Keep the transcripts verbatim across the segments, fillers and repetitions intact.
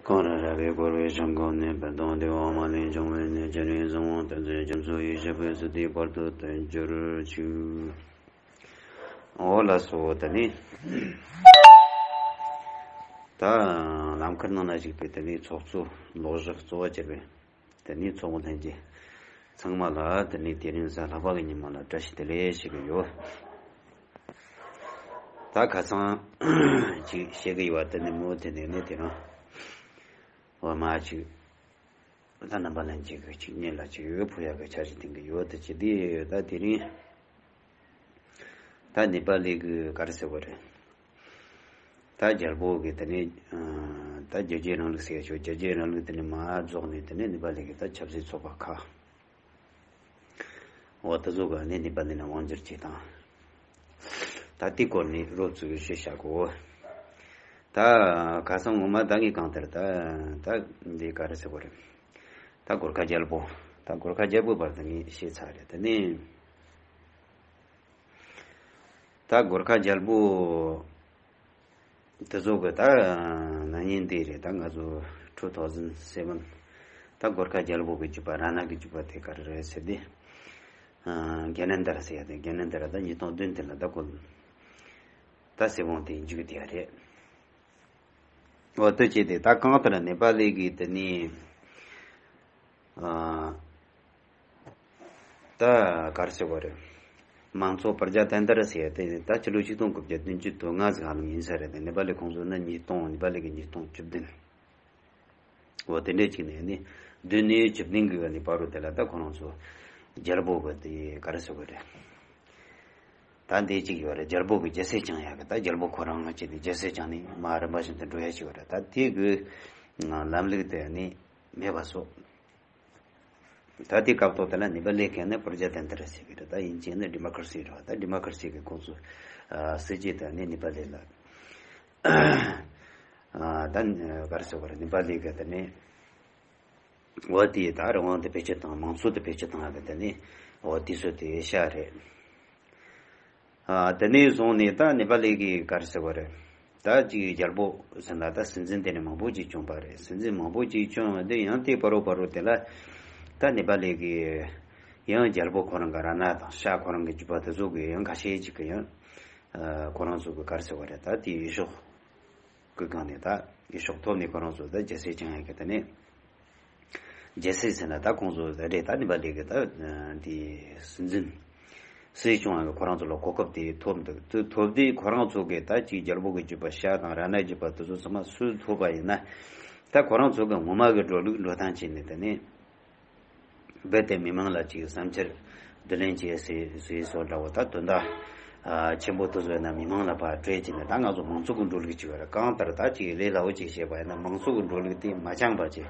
གང་ར་ར་བས་བསྐོར་བའི་ཞིང་ཁམས་ནས། བོད་དང་འདུལ་བ་མ་ལུས་འབྱུང་བའི་གནས། སྤྱན་རས་གཟིགས་དབང་བསྟན་འཛིན་རྒྱ་མཚོ་ཡི། ཞབས་པད་སྲིད་མཐའི་བར་དུ་བརྟན་གྱུར་ཅིག། འོ་ལགས་སོ། དེ་ནས་ད་ལམ་ཁར་ནང་ན་ཞུགས་པའི་དེ་ནས་ཚོགས་གཙོ་ལོག་བཞག་གཙོ་བོ་གྱུར་པའི་དེ་ནས་ཚོགས་མི་ལྷན་རྒྱས་ཚང་མ་ལ་དེ་ནས་དེ་རིང་གཟའ་ལྷག་པ་གི་ཉི་མ་ལ་བཀྲ་ཤིས་བདེ་ལེགས་ཞུ་གི་ཡོད། ད་ཁ་སང་ཅིག་བཤད་གི་ཡོད་པ་དེ་ནི་མོ་དེ་ནས་ནི་དེ་རང་འོ་མ་ཅིག་ད་རྣམ་པ་ལྷན་རྒྱས་ཀྱི་ཅིག་སྙན་ལ་ཅིག་འོད་ཕུལ་ཡག་གི་འཆར་གཞི་འདིང་གི་ཡོད། དེ་ཅི་དེ་ད་དེ་རིང་ད་ནེ་པ་ལི་གི་ག་རེ་ཟེར་བ་རེད། ད་རྒྱལ་པོ་གི་དེ་ནས་ད་རྒྱལ་གཅེས་རིང་ལུགས་ཟེར་ཆོག་རྒྱལ་གཅེས་རིང་ལུགས་དེ་ནས་མ་རྫོགས་ནས་དེ་ནས་ནེ་པ་ལི་གི་ད་ཆབ་སྲིད་ཚོགས་པ་ཁག་འོ་དེ་ཚོ་ག་ནས་ནེ་པ་ལི་ནས་དབང་སྒྱུར་བྱེད་སྟངས། ད་དེ་སྐོར་ནས་རོབ་ཙམ་བཤད་བྱ་དགོས། ད་ཁ་སང་ངོ་མ་ད་ངས་གང་ལྟར་ད་ད་འདི་ག་རེ་ཟེར་དགོས་རེད། ད་གོར་ཁ་རྒྱལ་པོ། ད་གོར་ཁ་རྒྱལ་པོའི་བར་དུ་ངས་བཤད་ཚར་རེད། དེ་ནས་ད་གོར་ཁ་རྒྱལ་པོ་དེ་ཚོ་གི་ད་ན་ནིང་འདི་རེད། ད་ང་ཚོ་two thousand seven ད་གོར་ཁ་རྒྱལ་པོ་གི་རྒྱུད་པ་ར་ན་གི་རྒྱུད་པ་དེ་ག་རེ་རེད་ཟེར་དུས། རྒྱ་ནན་དར་ཟེར་ཡ་དེ། རྒྱ་ནན་དར་ད་ཉིས་སྟོང་བདུན་དེ་ལ་ད་གོ་ད་སྲིད་དབང་དེ་འཇུག་དེ་ཡ་རེད། འོ་དེ་བྱས་ཏེ་ད་གང་ལྟར་ནེ་པ་ལི་གི་དེ་ནི་ཨ་ད་ག་རེ་ཟེར་བ་རེད། མང་གཙོ་པྲ་ཇཱ་ཏན་ཏྲ་ཟེར་ཡ་དེ་ད་ཕྱི་ལོ་ཆིག་སྟོང་དགུ་བརྒྱ་བདུན་ཅུ་དོན་ལྔ་ཟིག་ཧ་ལམ་ཡིན་ས་རེད། དེ་ནེ་པ་ལི་ཁོང་ཚོ་ནི་ཉིས་སྟོང་ནེ་པ་ལི་གི་ཉིས་སྟོང་བཅུ་བདུན། འོ་དེ་འདྲས་ཅིག་ནས་ནི་བདུན་ནས་བཅུ་བདུན་གི་བར་ནས་བར་དུ་དེ་ལ་ད་ཁོ་རང་ཚོ་རྒྱལ་པོ་གི་དེ་ག་རེ་ཟེར་བ་རེད། ད་འདི་གཅིག་ཡོད་རེད། རྒྱལ་པོ་གི་རྒྱལ་སྲིད་སྐྱོང་ཡག་གི་ད་རྒྱལ་པོ་ཁོ་རང་ང་བྱས་ཏེ་རྒྱལ་སྲིད་སྐྱོང་ནས་མ་རིམ་པ་བཞིན་དུ་འགྲོ་ཡ་ཞིག་ཡོད་རེད། ད་དེ་གི་ལམ་ལུགས་དེ་ནི་མེད་པ་སོགས། ད་དེ་སྐབས་ཐོག་དེ་ལ་ནེ་པ་ལི་གན་ནི་པྲ་ཇཱ་ཏན་ཏྲ་ཟེར་གི་རེད། ད་དབྱིན་ཇི་ནི་ཌི་མོ་ཀ་ར་སི་རེད་བ། ད་ཌི་མོ་ཀ་ར་སི་གི་ཁོང་ཚོ་སྲིད་ཇུས་དེ་ནི་ནེ་པ་ལི་ལ། ཨ་ད་ག་རེ་ཟེར་བ་རེད། ནེ་པ་ལི་གི་དེ་ནས་འོ་དེ་ད་རང་དབང་དེ་བེད་སྤྱོད་བཏང་། མང་གཙོ་དེ་བེད་སྤྱོད་བཏང་ཡག་གི་དེ་ནས་འོ་དེ་ཚོ་དེ་བཤད་རེད། ཨ་དེ་ནས་བཟུང་ནས་ད་ནེ་པ་ལི་གི་ག་རེ་ཟེར་བ་རེད། ད་ཅིག་རྒྱལ་པོ་ཟེར་ན་ད་སྲིད་འཛིན་དེ་ནས་མང་པོ་ཅིག་བྱུང་པ་རེད། སྲིད་འཛིན་མང་པོ་ཅིག་བྱུང་བ་དེ་ཡང་དེ་བར་དུ་བར་དུ་དེ་ལ་ད་ནེ་པ་ལི་གི་ཡང་རྒྱལ་པོ་ཁོ་རང་གི་ར་ན་དང་ཤ་ཁོ་རང་གི་རྒྱུད་པ་དེ་ཚོ་གི་ཡང་ཁ་ཤས་ཅིག་གི་ཡང་ཁོ་རང་ཚོ་གི་ག་རེ་ཟེར་བ་རེད། ད་དེ་ཡུལ་ཤོག་གི་སྒང་ནས་ད་ཡུལ་ཤོག་ཐོབ་ནས་ཁོ་རང་ཚོ་ད་རྒྱལ་སྲིད་སྐྱོང་ཡག་གི་དེ་ནས་རྒྱལ་སྲིད་ཟེར་ན་ད་ཁོང་ཚོ་ད་རེད། ད་ནེ་པ་ལི་གི་ད་དེ་སྲིད་འཛིན་སྲིད་སྐྱོང་ཡག་གི་ཁོ་རང་ཚོ་ལ་གོ་སྐབས་དེ་ཐོབ་འདུག་དེ་ཐོབ་དུས་ཁོ་རང་ཚོ་གི་ད་ཅིག་རྒྱལ་པོ་གི་རྒྱུད་པ་ཤ་དང་ར་ན་རྒྱུད་པ་དེ་ཚོ་ཚང་མ་སུས་ཐོབ་པ་ཡིན་ན། ད་ཁོ་རང་ཚོ་གི་ངོ་མ་གི་འགྲོ་ལུགས་འགྲོ་སྟངས་བྱས་ནས་དེ་ནས་རྦད་དེ་མི་མང་ལ་ཅིག་བསམ་འཆར་བསྡུ་ལེན་བྱེད་ཟེར་ཟེར་སོགས་འདྲ་བོ། ད་དོན་དག་ཨ་ཆེན་པོ་དེ་ཚོ་ཡིན་ན་མི་མང་ལ་ཕར་སྤྲད་བྱས་ནས། ད་ང་ཚོ་མང་གཙོ་གི་འགྲོ་ལུགས་ཅིག་ཡོད་རེད། གང་ལྟར་ད་ཅིག་ལས་སླ་བོ་ཅིག་བཤད་པ་ཡིན་ན་མང་གཙོ་གི་འགྲོ་ལུགས་དེ་མ་འཆང་བ་བྱས།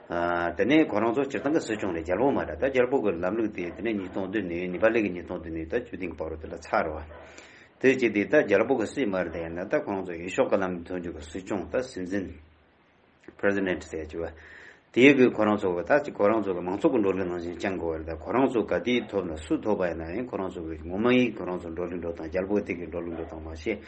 ཨ་དེ་ནས་ཁོ་རང་ཚོ་སྤྱིར་བཏང་གི་སྲིད་སྐྱོང་རེད། རྒྱལ་པོ་མ་རེད། ད་རྒྱལ་པོ་གི་ལམ་ལུགས་དེ་དེ་ནས་ཉིས་སྟོང་བདུན་ནས་ནེ་པ་ལི་གི་ཉིས་སྟོང་བདུན་ནས་ད་བཅུ་བདུན་གི་བར་དུ་དེ་ལ་ཚར་བ། དེ་བྱས་དུས་ད་རྒྱལ་པོ་གི་སྲིད་མ་རེད། དེ་ཡིན་ན་ད་ཁོ་རང་ཚོ་ཡུལ་ཤོག་གི་ལམ་ནས་ཐོན་རྒྱུ་གི་སྲིད་སྐྱོང་ད་སྲིད་འཛིན། པྲེ་སི་ཌེན་ཊི་ཟེར་གྱི་བ། དེའི་གི་ཁོ་རང་ཚོ་གི་ད་ཅིག་ཁོ་རང་ཚོ་གི་མང་ཚོགས་ཀྱི་འགྲོ་ལུགས་ནང་བཞིན་བསྐྱང་དགོས་པ་རེད། ད་ཁོ་རང་ཚོ་ག་དུས་ཐོབ་ན་སུ་ཐོབ་པ་ཡིན་ན་ཡང་ཁོ་རང་ཚོ་གི་ངོ་མ་ཡིན་ཁོ་རང་ཚོ་འགྲོ་ལུགས་འགྲོ་སྟངས། རྒྱལ་པོ་དེ་གི་འགྲོ་ལུགས་འགྲོ་སྟངས་མ་བྱེད།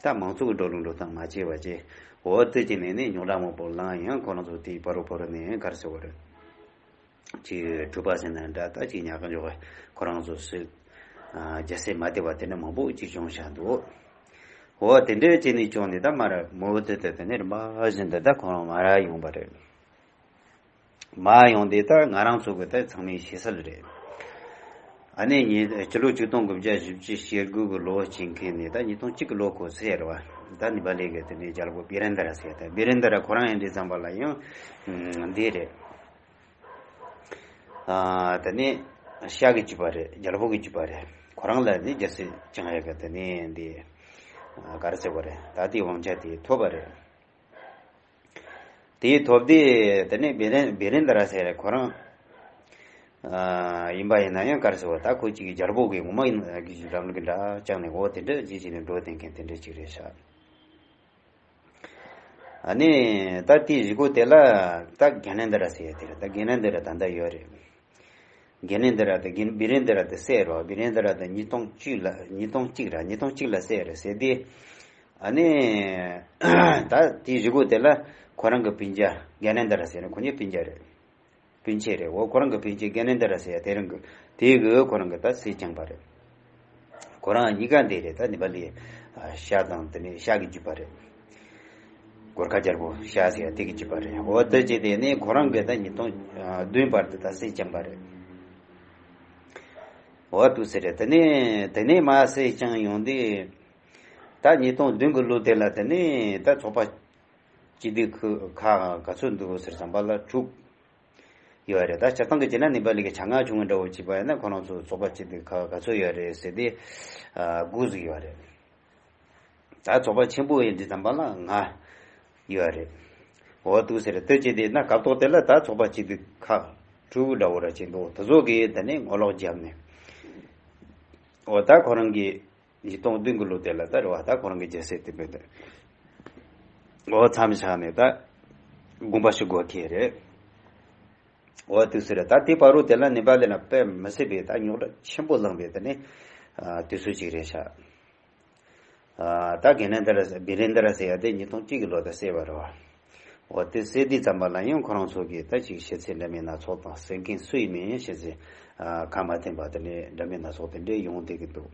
ད་མང་ཚོགས་ཀྱི་འགྲོ་ལུགས་འགྲོ་སྟངས་མ་བྱེད་པ་བྱེད། འོ་དེ་བྱས་ནས་ནི་རྙོག་དྲ་མང་པོ་ལངས། ཡང་ཁོ་རང་ཚོ་དེའི་བར་དུ་བར་དུ་ནས་ཡང་ག་རེ་ཟེར་བ་རེད། ཅིག་གྲུབ་པ་ཟེར་ན་འདྲ། ད་ཅིག་ཉག་ག་འཇོག་གི་ཁོ་རང་ཚོ་སྲིད་ཨ་རྒྱལ་སྲིད་མ་བདེ་བ་དེ་འདྲ་མང་པོ་ཅིག་བྱུང་བཞག་འདུག་འོ་དེ་འདྲའི་བྱས་ནས་བྱུང་ནས་ད་མར་མོ་དེ་དེ་དེ་ནས་རིམ་པ་བཞིན་དུ་ད་ཁོ་རང་མར་ཡོང་བ་རེད། མར་ཡོང་དུས་ད་ང་རང་ཚོ་གི་ད་ཚང་མའི་ཤེས་གསལ་རེད། ཨ་ནི་ཉིས་སྤྱི་ལོ་ཆིག་སྟོང་དགུ་བརྒྱ་བཞི་བཅུ་ཞེ་དགུ་གི་ལོ་སྤྱི་འཁེལ་ནས་ད་ཉིས་སྟོང་གཅིག་གི་ལོ་འཁོར་ཚར་བ། ད་ནེ་པ་ལི་གི་དེ་ནས་རྒྱལ་པོ་བི་རེན་དྲ་ཟེར། ད་བི་རེན་དྲ་ཁོ་རང་ཡིན་དུས་ཙམ་པ་ལ་ཡང་འདི་རེད། ཨ་དེ་ནས་ཤ་གི་རྒྱུད་པ་རེད། རྒྱལ་པོ་གི་རྒྱུད་པ་རེད། ཁོ་རང་ལ་ནི་རྒྱལ་སྲིད་སྐྱོང་ཡག་གི་དེ་ནས་འདི་ག་རེ་ཟེར་བ་རེད། ད་དེའི་དབང་ཆ་དེ་ཐོབ་པ་རེད། དེའི་ཐོབ་དེ་དེ་ནས་བི་རེན་བི་རེན་དྲ་ཟེར་ཁོ་རང་ཨ་ཡིན་པ་ཡིན་ན་ཡང་ག་རེ་ཟེར་བ། ད་ཁོ་གཅིག་གི་རྒྱལ་པོ་གི་ངོ་མ་ཡིན་གི་ལམ་ལུགས་འདྲ་བཅངས་ནས། འོ་དེ་འདྲ་ཅིག་བྱས་ནས་འགྲོ་བསྡད་མཁན་དེ་འདྲ་ཅིག་རེད་ཤག་ཨ་ནི་ད་དེའི་གཞུག་གུ་དེ་ལ་ད་གྷ་ནེན་དྲ་ཟེར་ཡ་དེ་རེད། ད་གྷ་ནེན་དྲ་ད་ལྟ་ཡོད་རེད། གྷ་ནེན་དྲ་དེ་གྷ་བི་རེན་དྲ་དེ་བསད་རོགས། བི་རེན་དྲ་དེ་ཉིས་སྟོང་བཅུ་ལ་ཉིས་སྟོང་གཅིག་ར་ཉིས་སྟོང་གཅིག་ལ་བསད་རེད་ཟེར་དུས། ཨ་ནི་ད་དེའི་གཞུག་གུ་དེ་ལ་ཁོ་རང་གི་སྤུན་ཀྱག་གྷ་ནེན་དྲ་ཟེར་ནས། ཁོ་གཉིས་སྤུན་ཀྱག་རེད། སྤུན་མཆེད་རེད། འོ་ཁོ་རང་གི་སྤུན་མཆེད་གྷ་ནེན་དྲ་ཟེར་ཡ་དེ་རང་གི་དེ་གི་ཁོ་རང་གི་ད་སྲས་བསྐྱངས་པ་རེད། ཁོ་རང་གཉིས་ཀ་འདི་རེད། ད་ནི་པ་ལི་ཤ་དང་དེ་ནས་ཤ་གི་རྒྱུད་པ་རེད། གོར་ཁ་རྒྱལ་པོ་ཤ་ཟེར་ཡ་དེ་གི་རྒྱུད་པ་རེད། འོ་དེ་བྱས་དེ་ནས་ཁོ་རང་གི་ད་ཉིས་སྟོང་བདུན་བར་དུ་ད་སྲས་བསྐྱངས་པ་རེད། འོ་དུ་ཟེར་རེད། དེ་ནས་དེ་ནས་མ་སྲས་བསྐྱངས་ཡོང་དུས། ད་ཉིས་སྟོང་བདུན་གི་ལོ་དེ་ལ་དེ་ནས་ད་ཚོགས་པ་སྤྱི་འཐུས་ཁག་ག་ཚོད་འདུག་ཟེར་བསམ་པ་ལ་དྲུག་ཡོད་རེད། ད་སྤྱིར་བཏང་གི་བྱས་ན་ནི་པ་ལི་གི་ཆ་ང་ཆུང་ངུ་འདྲ་བོ་བྱས་པ་ཡིན་ན་ཁོ་རང་ཚོ་ཚོགས་པ་སྤྱི་འཐུས་ཁག་ག་ཚོད་ཡོད་རེད་ཟེར་དུས། ཨ་དགུ་ཟིག་ཡོད་རེད། ད་ཚོགས་པ་ཆེན་པོ་ཡིན་དུས་ཙམ་པ་ལ་ལྔ་ཡོད་རེད། འོ་འདུག་ཟེར་དེ་བྱས་དེ་ན་སྐབས་ཐོག་དེ་ལ་ད་ཚོགས་པ་སྤྱི་འཐུས་ཁག་དྲུག་འདྲ་བོ་ར་བྱས་འདུག་དེ་ཚོ་གིས་དེ་ནས་ངོ་ལོག་བརྒྱབ་ནས། འོ་ད་ཁོ་རང་གི་ཉིས་སྟོང་བདུན་གི་ལོ་དེ་ལ་ད་རེད་བ། ད་ཁོ་རང་གི་རྒྱལ་སྲས་དེ་བོད་དེ་འོ་མཚམས་བཞག་ནས་ད་དགོངས་པ་ཞུ་དགོས་ཁེལ་རེད། འོ་དུས་སུ་རེད། ད་དེ་བར་དུ་དེ་ལ་ནི་པ་ལི་ན་དཔེ་མི་སྲིད་པའི་ད་རྙོག་དྲ་ཆེན་པོ་ལངས་པའི་དེ་ནི་ཨ་དུས་ཚོད་ཅིག་རེད་ཤག་ཨ་ད་གྷ་ནེན་དྲ་བི་རེན་དྲ་ཟེར་ཡ་དེ་ཉིས་སྟོང་གཅིག་གི་ལོ་ད་བསད་པ་རེད་བ། འོ་དེ་བསད་དུས་ཙམ་པ་ལ་ཡང་ཁོ་རང་ཚོ་གིས་ད་ཅིག་ཤེས་ཚད་འདྲ་མིན་སྣ་ཚོགས་དང་། བསད་མཁན་སུ་ཡིན་མིན་ཤེས་ཚད་ཨ་ཁ་མ་བསྟན་པ་དེ་འདྲའི་འདྲ་མིན་སྣ་ཚོགས་དེ་འདྲའི་ཡོང་བསྡད་ཀྱི་འདུག་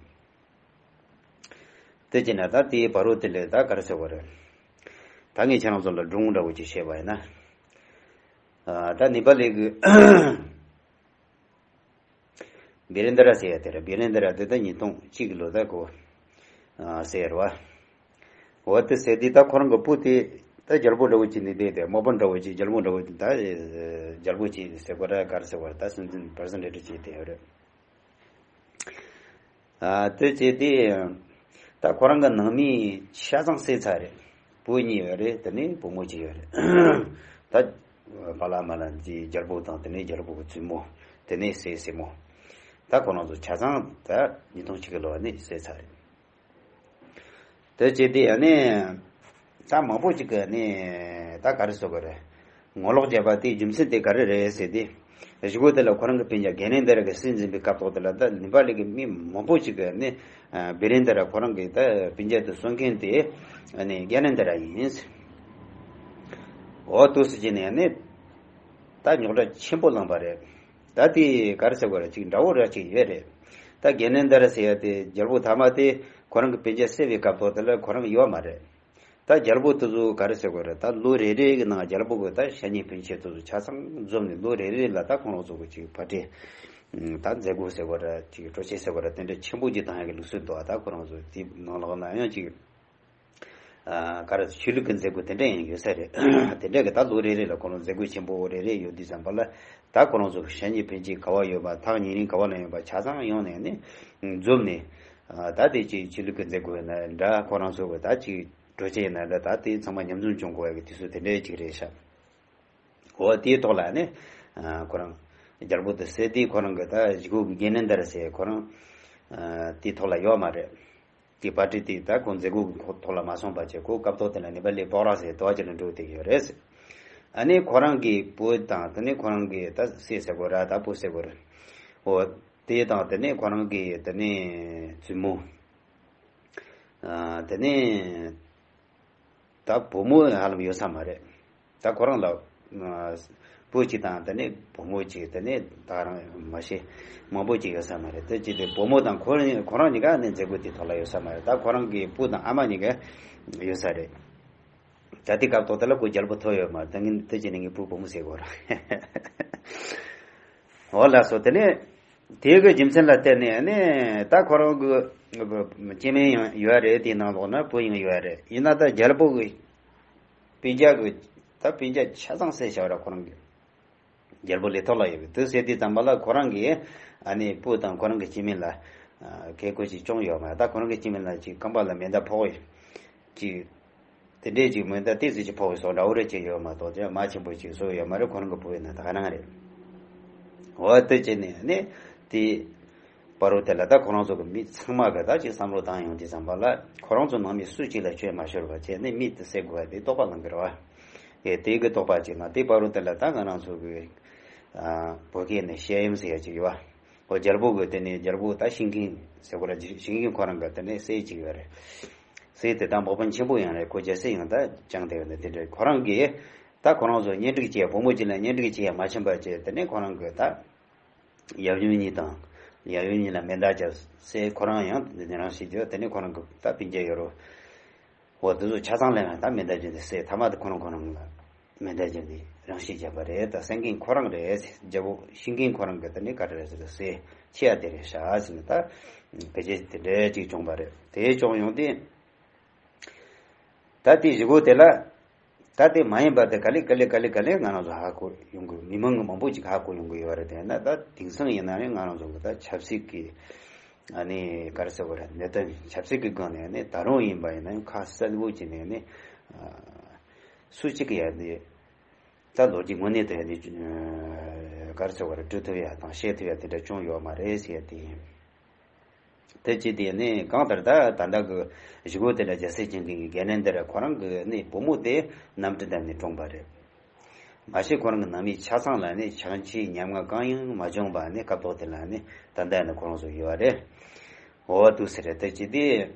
དེ་བྱས་ན་ད་དེའི་བར་དུ་དེ་ལས་ད་ག་རེ་ཟེར་བ་རེད། ད་ངས་ཁྱེད་རང་ཚོ་ལ་སྒྲུང་འདྲ་བོ་ཅིག་བཤད་པ་ཡིན་ན། ཨ་ད་ནི་པ་ལི་གི་བི་རེན་དྲ་ཟེར་ཡ་དེ་རེད། བི་རེན་དྲ་དེ་ད་ཉིས་སྟོང་གཅིག་གི་ལོ་ད་གོ་ཨ་ཟེར་བ། འོ་དེ་ཟེར་དུས་ད་ཁོ་རང་གི་བུ་དེ་ད་རྒྱལ་པོ་འདྲ་བོ་ཅིག་ནི་བསྡད་དེ། དམག་དཔོན་འདྲ་བོ་ཅིག་རྒྱལ་པོ་འདྲ་བོ་ཅིག་ད་རྒྱལ་པོ་ཅིག་ཟེར་དགོས་ར་ག་རེ་ཟེར་དགོས་ར། ད་སྲིད་འཛིན་པྲེ་སི་ཌེན་ཊི་ཅིག་དེ་ཡོད་རེད། ཨ་དེ་བྱས་ཏེ་ད་ཁོ་རང་གི་ནང་མི་ཆ་ཚང་བསད་ཚར་རེད། བུ་གཉིས་ཡོད་རེད། དེ་ནས་བུ་མོ་གཅིག་ཡོད་རེད། ད་ཕ་ལ་མ་ལ་འདི་རྒྱལ་པོ་དང་། དེ་ནས་རྒྱལ་པོ་གི་བཙུན་མོ། དེ་ནས་སྲས་སྲས་མོ། ད་ཁོ་རང་ཚོ་ཆ་ཚང་ད་ཉིས་སྟོང་གཅིག་གི་ལོ་ནས་བསད་ཚར་རེད། དེ་བྱས་ཏེ་ཨ་ནི་ད་མང་པོ་ཅིག་གིས་ནི་ད་ག་རེ་ཟེར་དགོས་རེད། ངོ་ལོག་བརྒྱབ་པ་དེའི་རྒྱུ་མཚན་དེ་ག་རེ་རེད་ཟེར་ཏེ། གཞུག་གུ་དེ་ལ་ཁོ་རང་གི་སྤུན་ཀྱག་གྷ་ནེན་དྲ་གི་སྲས་འཛིན་པའི་སྐབས་ཐོག་དེ་ལ་ད་ནི་པ་ལི་གི་མི་མང་པོ་ཅིག་གིས་ནི་ཨ་བི་རེན་དྲ་ཁོ་རང་གི་ད་སྤུན་ཀྱག་དེ་གསོད་མཁན་དེ་ཨ་ནི་གྷ་ནེན་དྲ་ཡིན། འོ་འདུག་སེ་བྱས་ནས་ནི་ད་རྙོག་དྲ་ཆེན་པོ་ལངས་པ་རེད། ད་དེ་ག་རེ་ཟེར་དགོས་རེད། ཅིག་འདྲ་བོ་ར་ཅིག་ཡོད་རེད། ད་གྷ་ནེན་དྲ་ཟེར་ཡ་དེ་རྒྱལ་པོ་ཐ་མ་དེ་ཁོ་རང་གི་སྤུན་ཀྱག་བསད་པའི་སྐབས་ཐོག་དེ་ལ་ཁོ་རང་ཡོད་མ་རེད། ད་རྒྱལ་པོ་དེ་ཚོ་ག་རེ་ཟེར་དགོས་རེད། ད་ལོ་རེ་རེ་གི་ནང་རྒྱལ་པོ་གི་ད་ཤ་ཉེ་སྤུན་མཆེད་དེ་ཚོ་ཆ་ཚང་འཛོམས་ནས་ལོ་རེ་རེ་ལ་ད་ཁོ་རང་ཚོ་གི་ཅིག་པར་ཊི་ད་མཛད་སྒོ་ཟེར་དགོས་རེད། ཅིག་སྤྲོ་སྐྱིད་ཟེར་དགོས་རེད། དེ་འདྲ་ཆེན་པོ་ཅིག་བཏང་ཡ་གི་ལུགས་སྲོལ་འདུག་ཨ་ད་ཁོ་རང་ཚོ་དེ་ནང་ལོགས་ན་ཡང་ཅིག་ཨ་ག་རེ་ཆོས་ལུགས་ཀྱི་མཛད་སྒོ་དེ་འདྲ་ཡང་ཡོད་ས་རེད། དེ་འདྲ་གི་ད་ལོ་རེ་རེ་ལ་ཁོ་རང་མཛད་སྒོ་ཆེན་པོ་རེ་རེ་ཡོད་དུས་ཙམ་པ་ལ་ད་ཁོ་རང་ཚོ་གི་ཤ་ཉེ་སྤུན་མཆེད་ག་བ་ཡོད་པ། ཐག་ཉེ་རིང་ག་བ་ན་ཡོད་པ་ཆ་ཚང་ཡོང་ནས་ནི་འཛོམས་ནས། ཨ་ད་དེ་ཅིག་ཆོས་ལུགས་ཀྱི་མཛད་སྒོ་ཡིན་ན་འདྲ། ཁོ་རང་ཚོ་གི་ད་ཅིག་སྤྲོ་སྐྱིད་ཡིན་ན་འདྲ། ད་དེ་ཚང་མ་མཉམ་འཛོམས་བྱུང་དགོས་ཡ་གི་དུས་ཚོད་དེ་འདྲ་ཅིག་རེད་ཤག་འོ་དེའི་ཐོག་ལ་ནི་ཨ་ཁོ་རང་རྒྱལ་པོ་དེ་བསད་དེ་ཁོ་རང་གི་ད་གཞུག་གུ་གི་གྷ་ནེན་དྲ་ཟེར་ཁོ་རང་ཨ་དེའི་ཐོག་ལ་ཡོད་མ་རེད། དེ་པར་ཊི་དེ་ད་ཁོ་མཛད་སྒོ་གི་ཁོ་ཐོག་ལ་མ་སོང་བ་བྱས། ཁོ་སྐབས་ཐོག་དེ་ལ་ནི་པ་ལི་སྤོག་ར་ཟེར་དོ་ཅི་ལ་འགྲོ་དེ་ཡོད་རེད། ཨ་ནི་ཁོ་རང་གི་བུ་དང་དེ་ནི་ཁོ་རང་གི་ད་སྲས་ཟེར་དགོས་ར། ད་བུ་ཟེར་དགོས་ར། འོ་དེ་དང་དེ་ནི་ཁོ་རང་གི་དེ་ནི་བཙུན་མོ། ཨ་དེ་ནི་ད་བུ་མོ་ཧ་ལམ་ཡོད་ས་མ་རེད། ད་ཁོ་རང་ལ་ཨ་བུ་གཅིག་དང་དེ་ནས་བུ་མོ་གཅིག། དེ་ནས་ད་རང་མ་ཤེས་མང་པོ་གཅིག་ཡོད་ས་མ་རེད། དེ་གཅིག་དེ་བུ་མོ་དང་ཁོ་རང་ཁོ་རང་གཉིས་ཀ་ནི་མཛད་སྒོ་དེ་ཐོག་ལ་ཡོད་ས་མ་རེད། ད་ཁོ་རང་གི་བུ་དང་ཨ་མ་གཉིས་ཀ་ཡོད་ས་རེད། ད་དེ་སྐབས་ཐོག་དེ་ལ་ཁོ་རྒྱལ་པོ་ཐོབ་ཡོད་མ་རེད། ད་ངས་དེ་བྱས་ནས་ངའི་བུ་བུ་མོ་ཟེར་དགོས་ར། འོ་ལགས་སོ། དེ་ནས་དེ་གི་རྒྱུ་མཚན་ལ་བརྟེན་ནས་ནི་ད་ཁོ་རང་གི་སྐྱེ་དམན་ཡང་ཡོད་རེད། དེའི་ནང་ལོགས་ན་བུ་ཡང་ཡོད་རེད། ཡིན་ན་ད་རྒྱལ་པོ་གི་སྤུན་ཀྱག་གི་ད་སྤུན་ཀྱག་ཆ་ཚང་བསད་བཞག་ར། ཁོ་རང་གི་རྒྱལ་པོ་ལས་ཐོག་ལ་ཡོད་པའི་དུས་ཟེར་དུས་ཙམ་པ་ལ་ཁོ་རང་གི་ཨ་ནི་བུ་དང་ཁོ་རང་གི་སྐྱེ་དམན་ལ་ཨ་ཁེ་ཁོ་ཅིག་བྱུང་ཡོད་མ་རེད། ད་ཁོ་རང་གི་སྐྱེ་དམན་ལ་ཅིག་རྐང་པ་ལ་མེ་མདའ་ཕོག་ཡོད་ཅིག་དེ་འདྲས་ཅིག་མེ་མདའ་ཏོག་ཙམ་ཅིག་ཕོག་པའི་བཟོ་འདྲ་བོ་རེ་ཅིག་ཡོད་མ་གཏོགས་ཅང་མ་ཆེན་པོ་ཅིག་བཟོ་ཡོད་མ་རེད། ཁོ་རང་གི་བུ་ཡིན་ན་ད་ག་རང་རེད། འོ་དེ་བྱས་ནས་ནི་དེ་བར་དུ་དེ་ལ་ད་ཁོ་རང་ཚོ་གི་མི་ཚང་མ་གི་ད་ཅིག་བསམ་བློ་བཏང་ཡོང་དུས་ཙམ་པ་ལ་ཁོ་རང་ཚོ་ནང་མི་སུ་གཅིག་ལ་ཆོས་མ་ཤོར་བ་བྱས་ནས་མི་དེ་བསད་དགོས་པ་དེ་དོགས་པ་ལངས་གི་རེད་བ། ཨེ་དེ་གི་དོགས་པ་ཅིག་ལངས། དེ་བར་དུ་དེ་ལ་ད་ང་རང་ཚོ་གི་ཨ་བོད་སྐད་ནས་བཤད་ཡམ་ཟེར་ཡ་ཅིག་ཡོད་བ། འོ་རྒྱལ་པོ་གི་དེ་ནས་རྒྱལ་པོ་ད་ཤིང་ཀིང་ཟེར་དགོས་ར། ཤིང་ཀིང་ཁོ་རང་གི་དེ་ནས་སྲས་ཅིག་ཡོད་རེད། སྲས་དེ་ད་དམག་དཔོན་ཆེན་པོ་ཡང་རེད། ཁོ་རྒྱལ་སྲས་ཡང་ད་བསྐྱངས་བསྡད་ཡོད་ནི་དེ་འདྲ། ཁོ་རང་གིས་ད་ཁོ་རང་ཚོ་གཉེན་སྒྲིག་བྱས། བུ་མོ་གཅིག་ལ་གཉེན་སྒྲིག་བྱས་མ་ཕྱིན་པ་བྱས། དེ་ནས་ཁོ་རང་གི་ད་ཡབ་ཡུམ་གཉིས་དང་། ཡབ་ཡུམ་གཉིས་ལ་མེ་མདའ་བརྒྱབ། སྲས་ཁོ་རང་ཡང་དེ་ནས་རང་ཤི་རྒྱུ། དེ་ནས་ཁོ་རང་གི་ད་སྤུན་ཀྱག་ཡོད་རོ། འོ་དེ་ཚོ་ཆ་ཚང་ལ་ཡང་ད་མེ་མདའ་བརྒྱབ་ནས་བསད། ཐ་མ་དེ་ཁོ་རང་ཁོ་རང་ལ་མེ་མདའ་བརྒྱབ་ནས་རང་ཤི་བརྒྱབ་པ་རེད། ད་བསད་མཁན་ཁོ་རང་རེད། རྒྱལ་པོ་ཤི་མཁན་ཁོ་རང་གི་དེ་ནས་ག་རེ་རེད་ཟེར་ན། སྲས་ཆེ་ཡ་དེ་རེད་ཤག་ཟེར་ནས། ད་ཕལ་ཆེར་དེ་འདྲ་ཅིག་བྱུང་བ་རེད། དེ་བྱུང་ཡོང་དུས། ད་དེ་གཞུག་གུ་དེ་ལ། ད་དེ་མ་ཡིན་པ་དེ་ག་ལེ་ག་ལེ་ག་ལེ་ག་ལེ་ང་རང་ཚོ་ཧ་གོ་ཡོང་གི། མི་མང་གི་མང་པོ་ཅིག་ཧ་གོ་ཡོང་གི་ཡོད་རེད། དེ་ན་ད་དེང་སང་ཡིན་ན་ནི་ང་རང་ཚོ་གི་ད་ཆབ་སྲིད་ཀྱི་ཨ་ནི་ག་རེ་ཟེར་བ་རེད། གནད་དོན་ཆབ་སྲིད་ཀྱི་སྒང་ནས་ནི་ད་རུང་ཡིན་པ་ཡིན་ན་ཁ་གསལ་པོ་བྱས་ནས་ནི། ཨ། སུ་གཅིག་གིས་ཡང་ནི་ད་ལོ་རྒྱུས་དངོས་གནས་དེ་ནི་ག་རེ་ཟེར་བ་རེད། སྤྲོད་ཐུབ་ཡ་དང་བཤད་ཐུབ་ཡ་དེ་འདྲ་བྱུང་ཡོད་མ་རེད་ཟེར་ཡ་དེ་ཡིན། དེ་ཅི་སྟེ་ནི་གང་ལྟར་ད་ད་ལྟ་གི་གཞུག་གུ་དེ་ལ་རྒྱལ་སྲས་ཆེན་མཁན་གྱི་འགན་ལེན་དེར་ཁོ་རང་གི་ནི་བུ་མོ་དེ་གནམ་གྲུ་བརྡབས་ནས་གྲོངས་པ་རེད། མ་གཞི་ཁོ་རང་གི་ནང་མི་ཆ་ཚང་ལ་ནི་ཆག་འཆི་ཉམ་ང་གང་ཡང་མ་བྱུང་བ་ནི། སྐབས་ཐོག་དེ་ལ་ནི་ད་ལྟ་ནི་ཁོ་རང་ཚོ་ཡོད་པ་རེད། འོ་དུ་ཟེར་རེད། དེ་ཅི་སྟེ།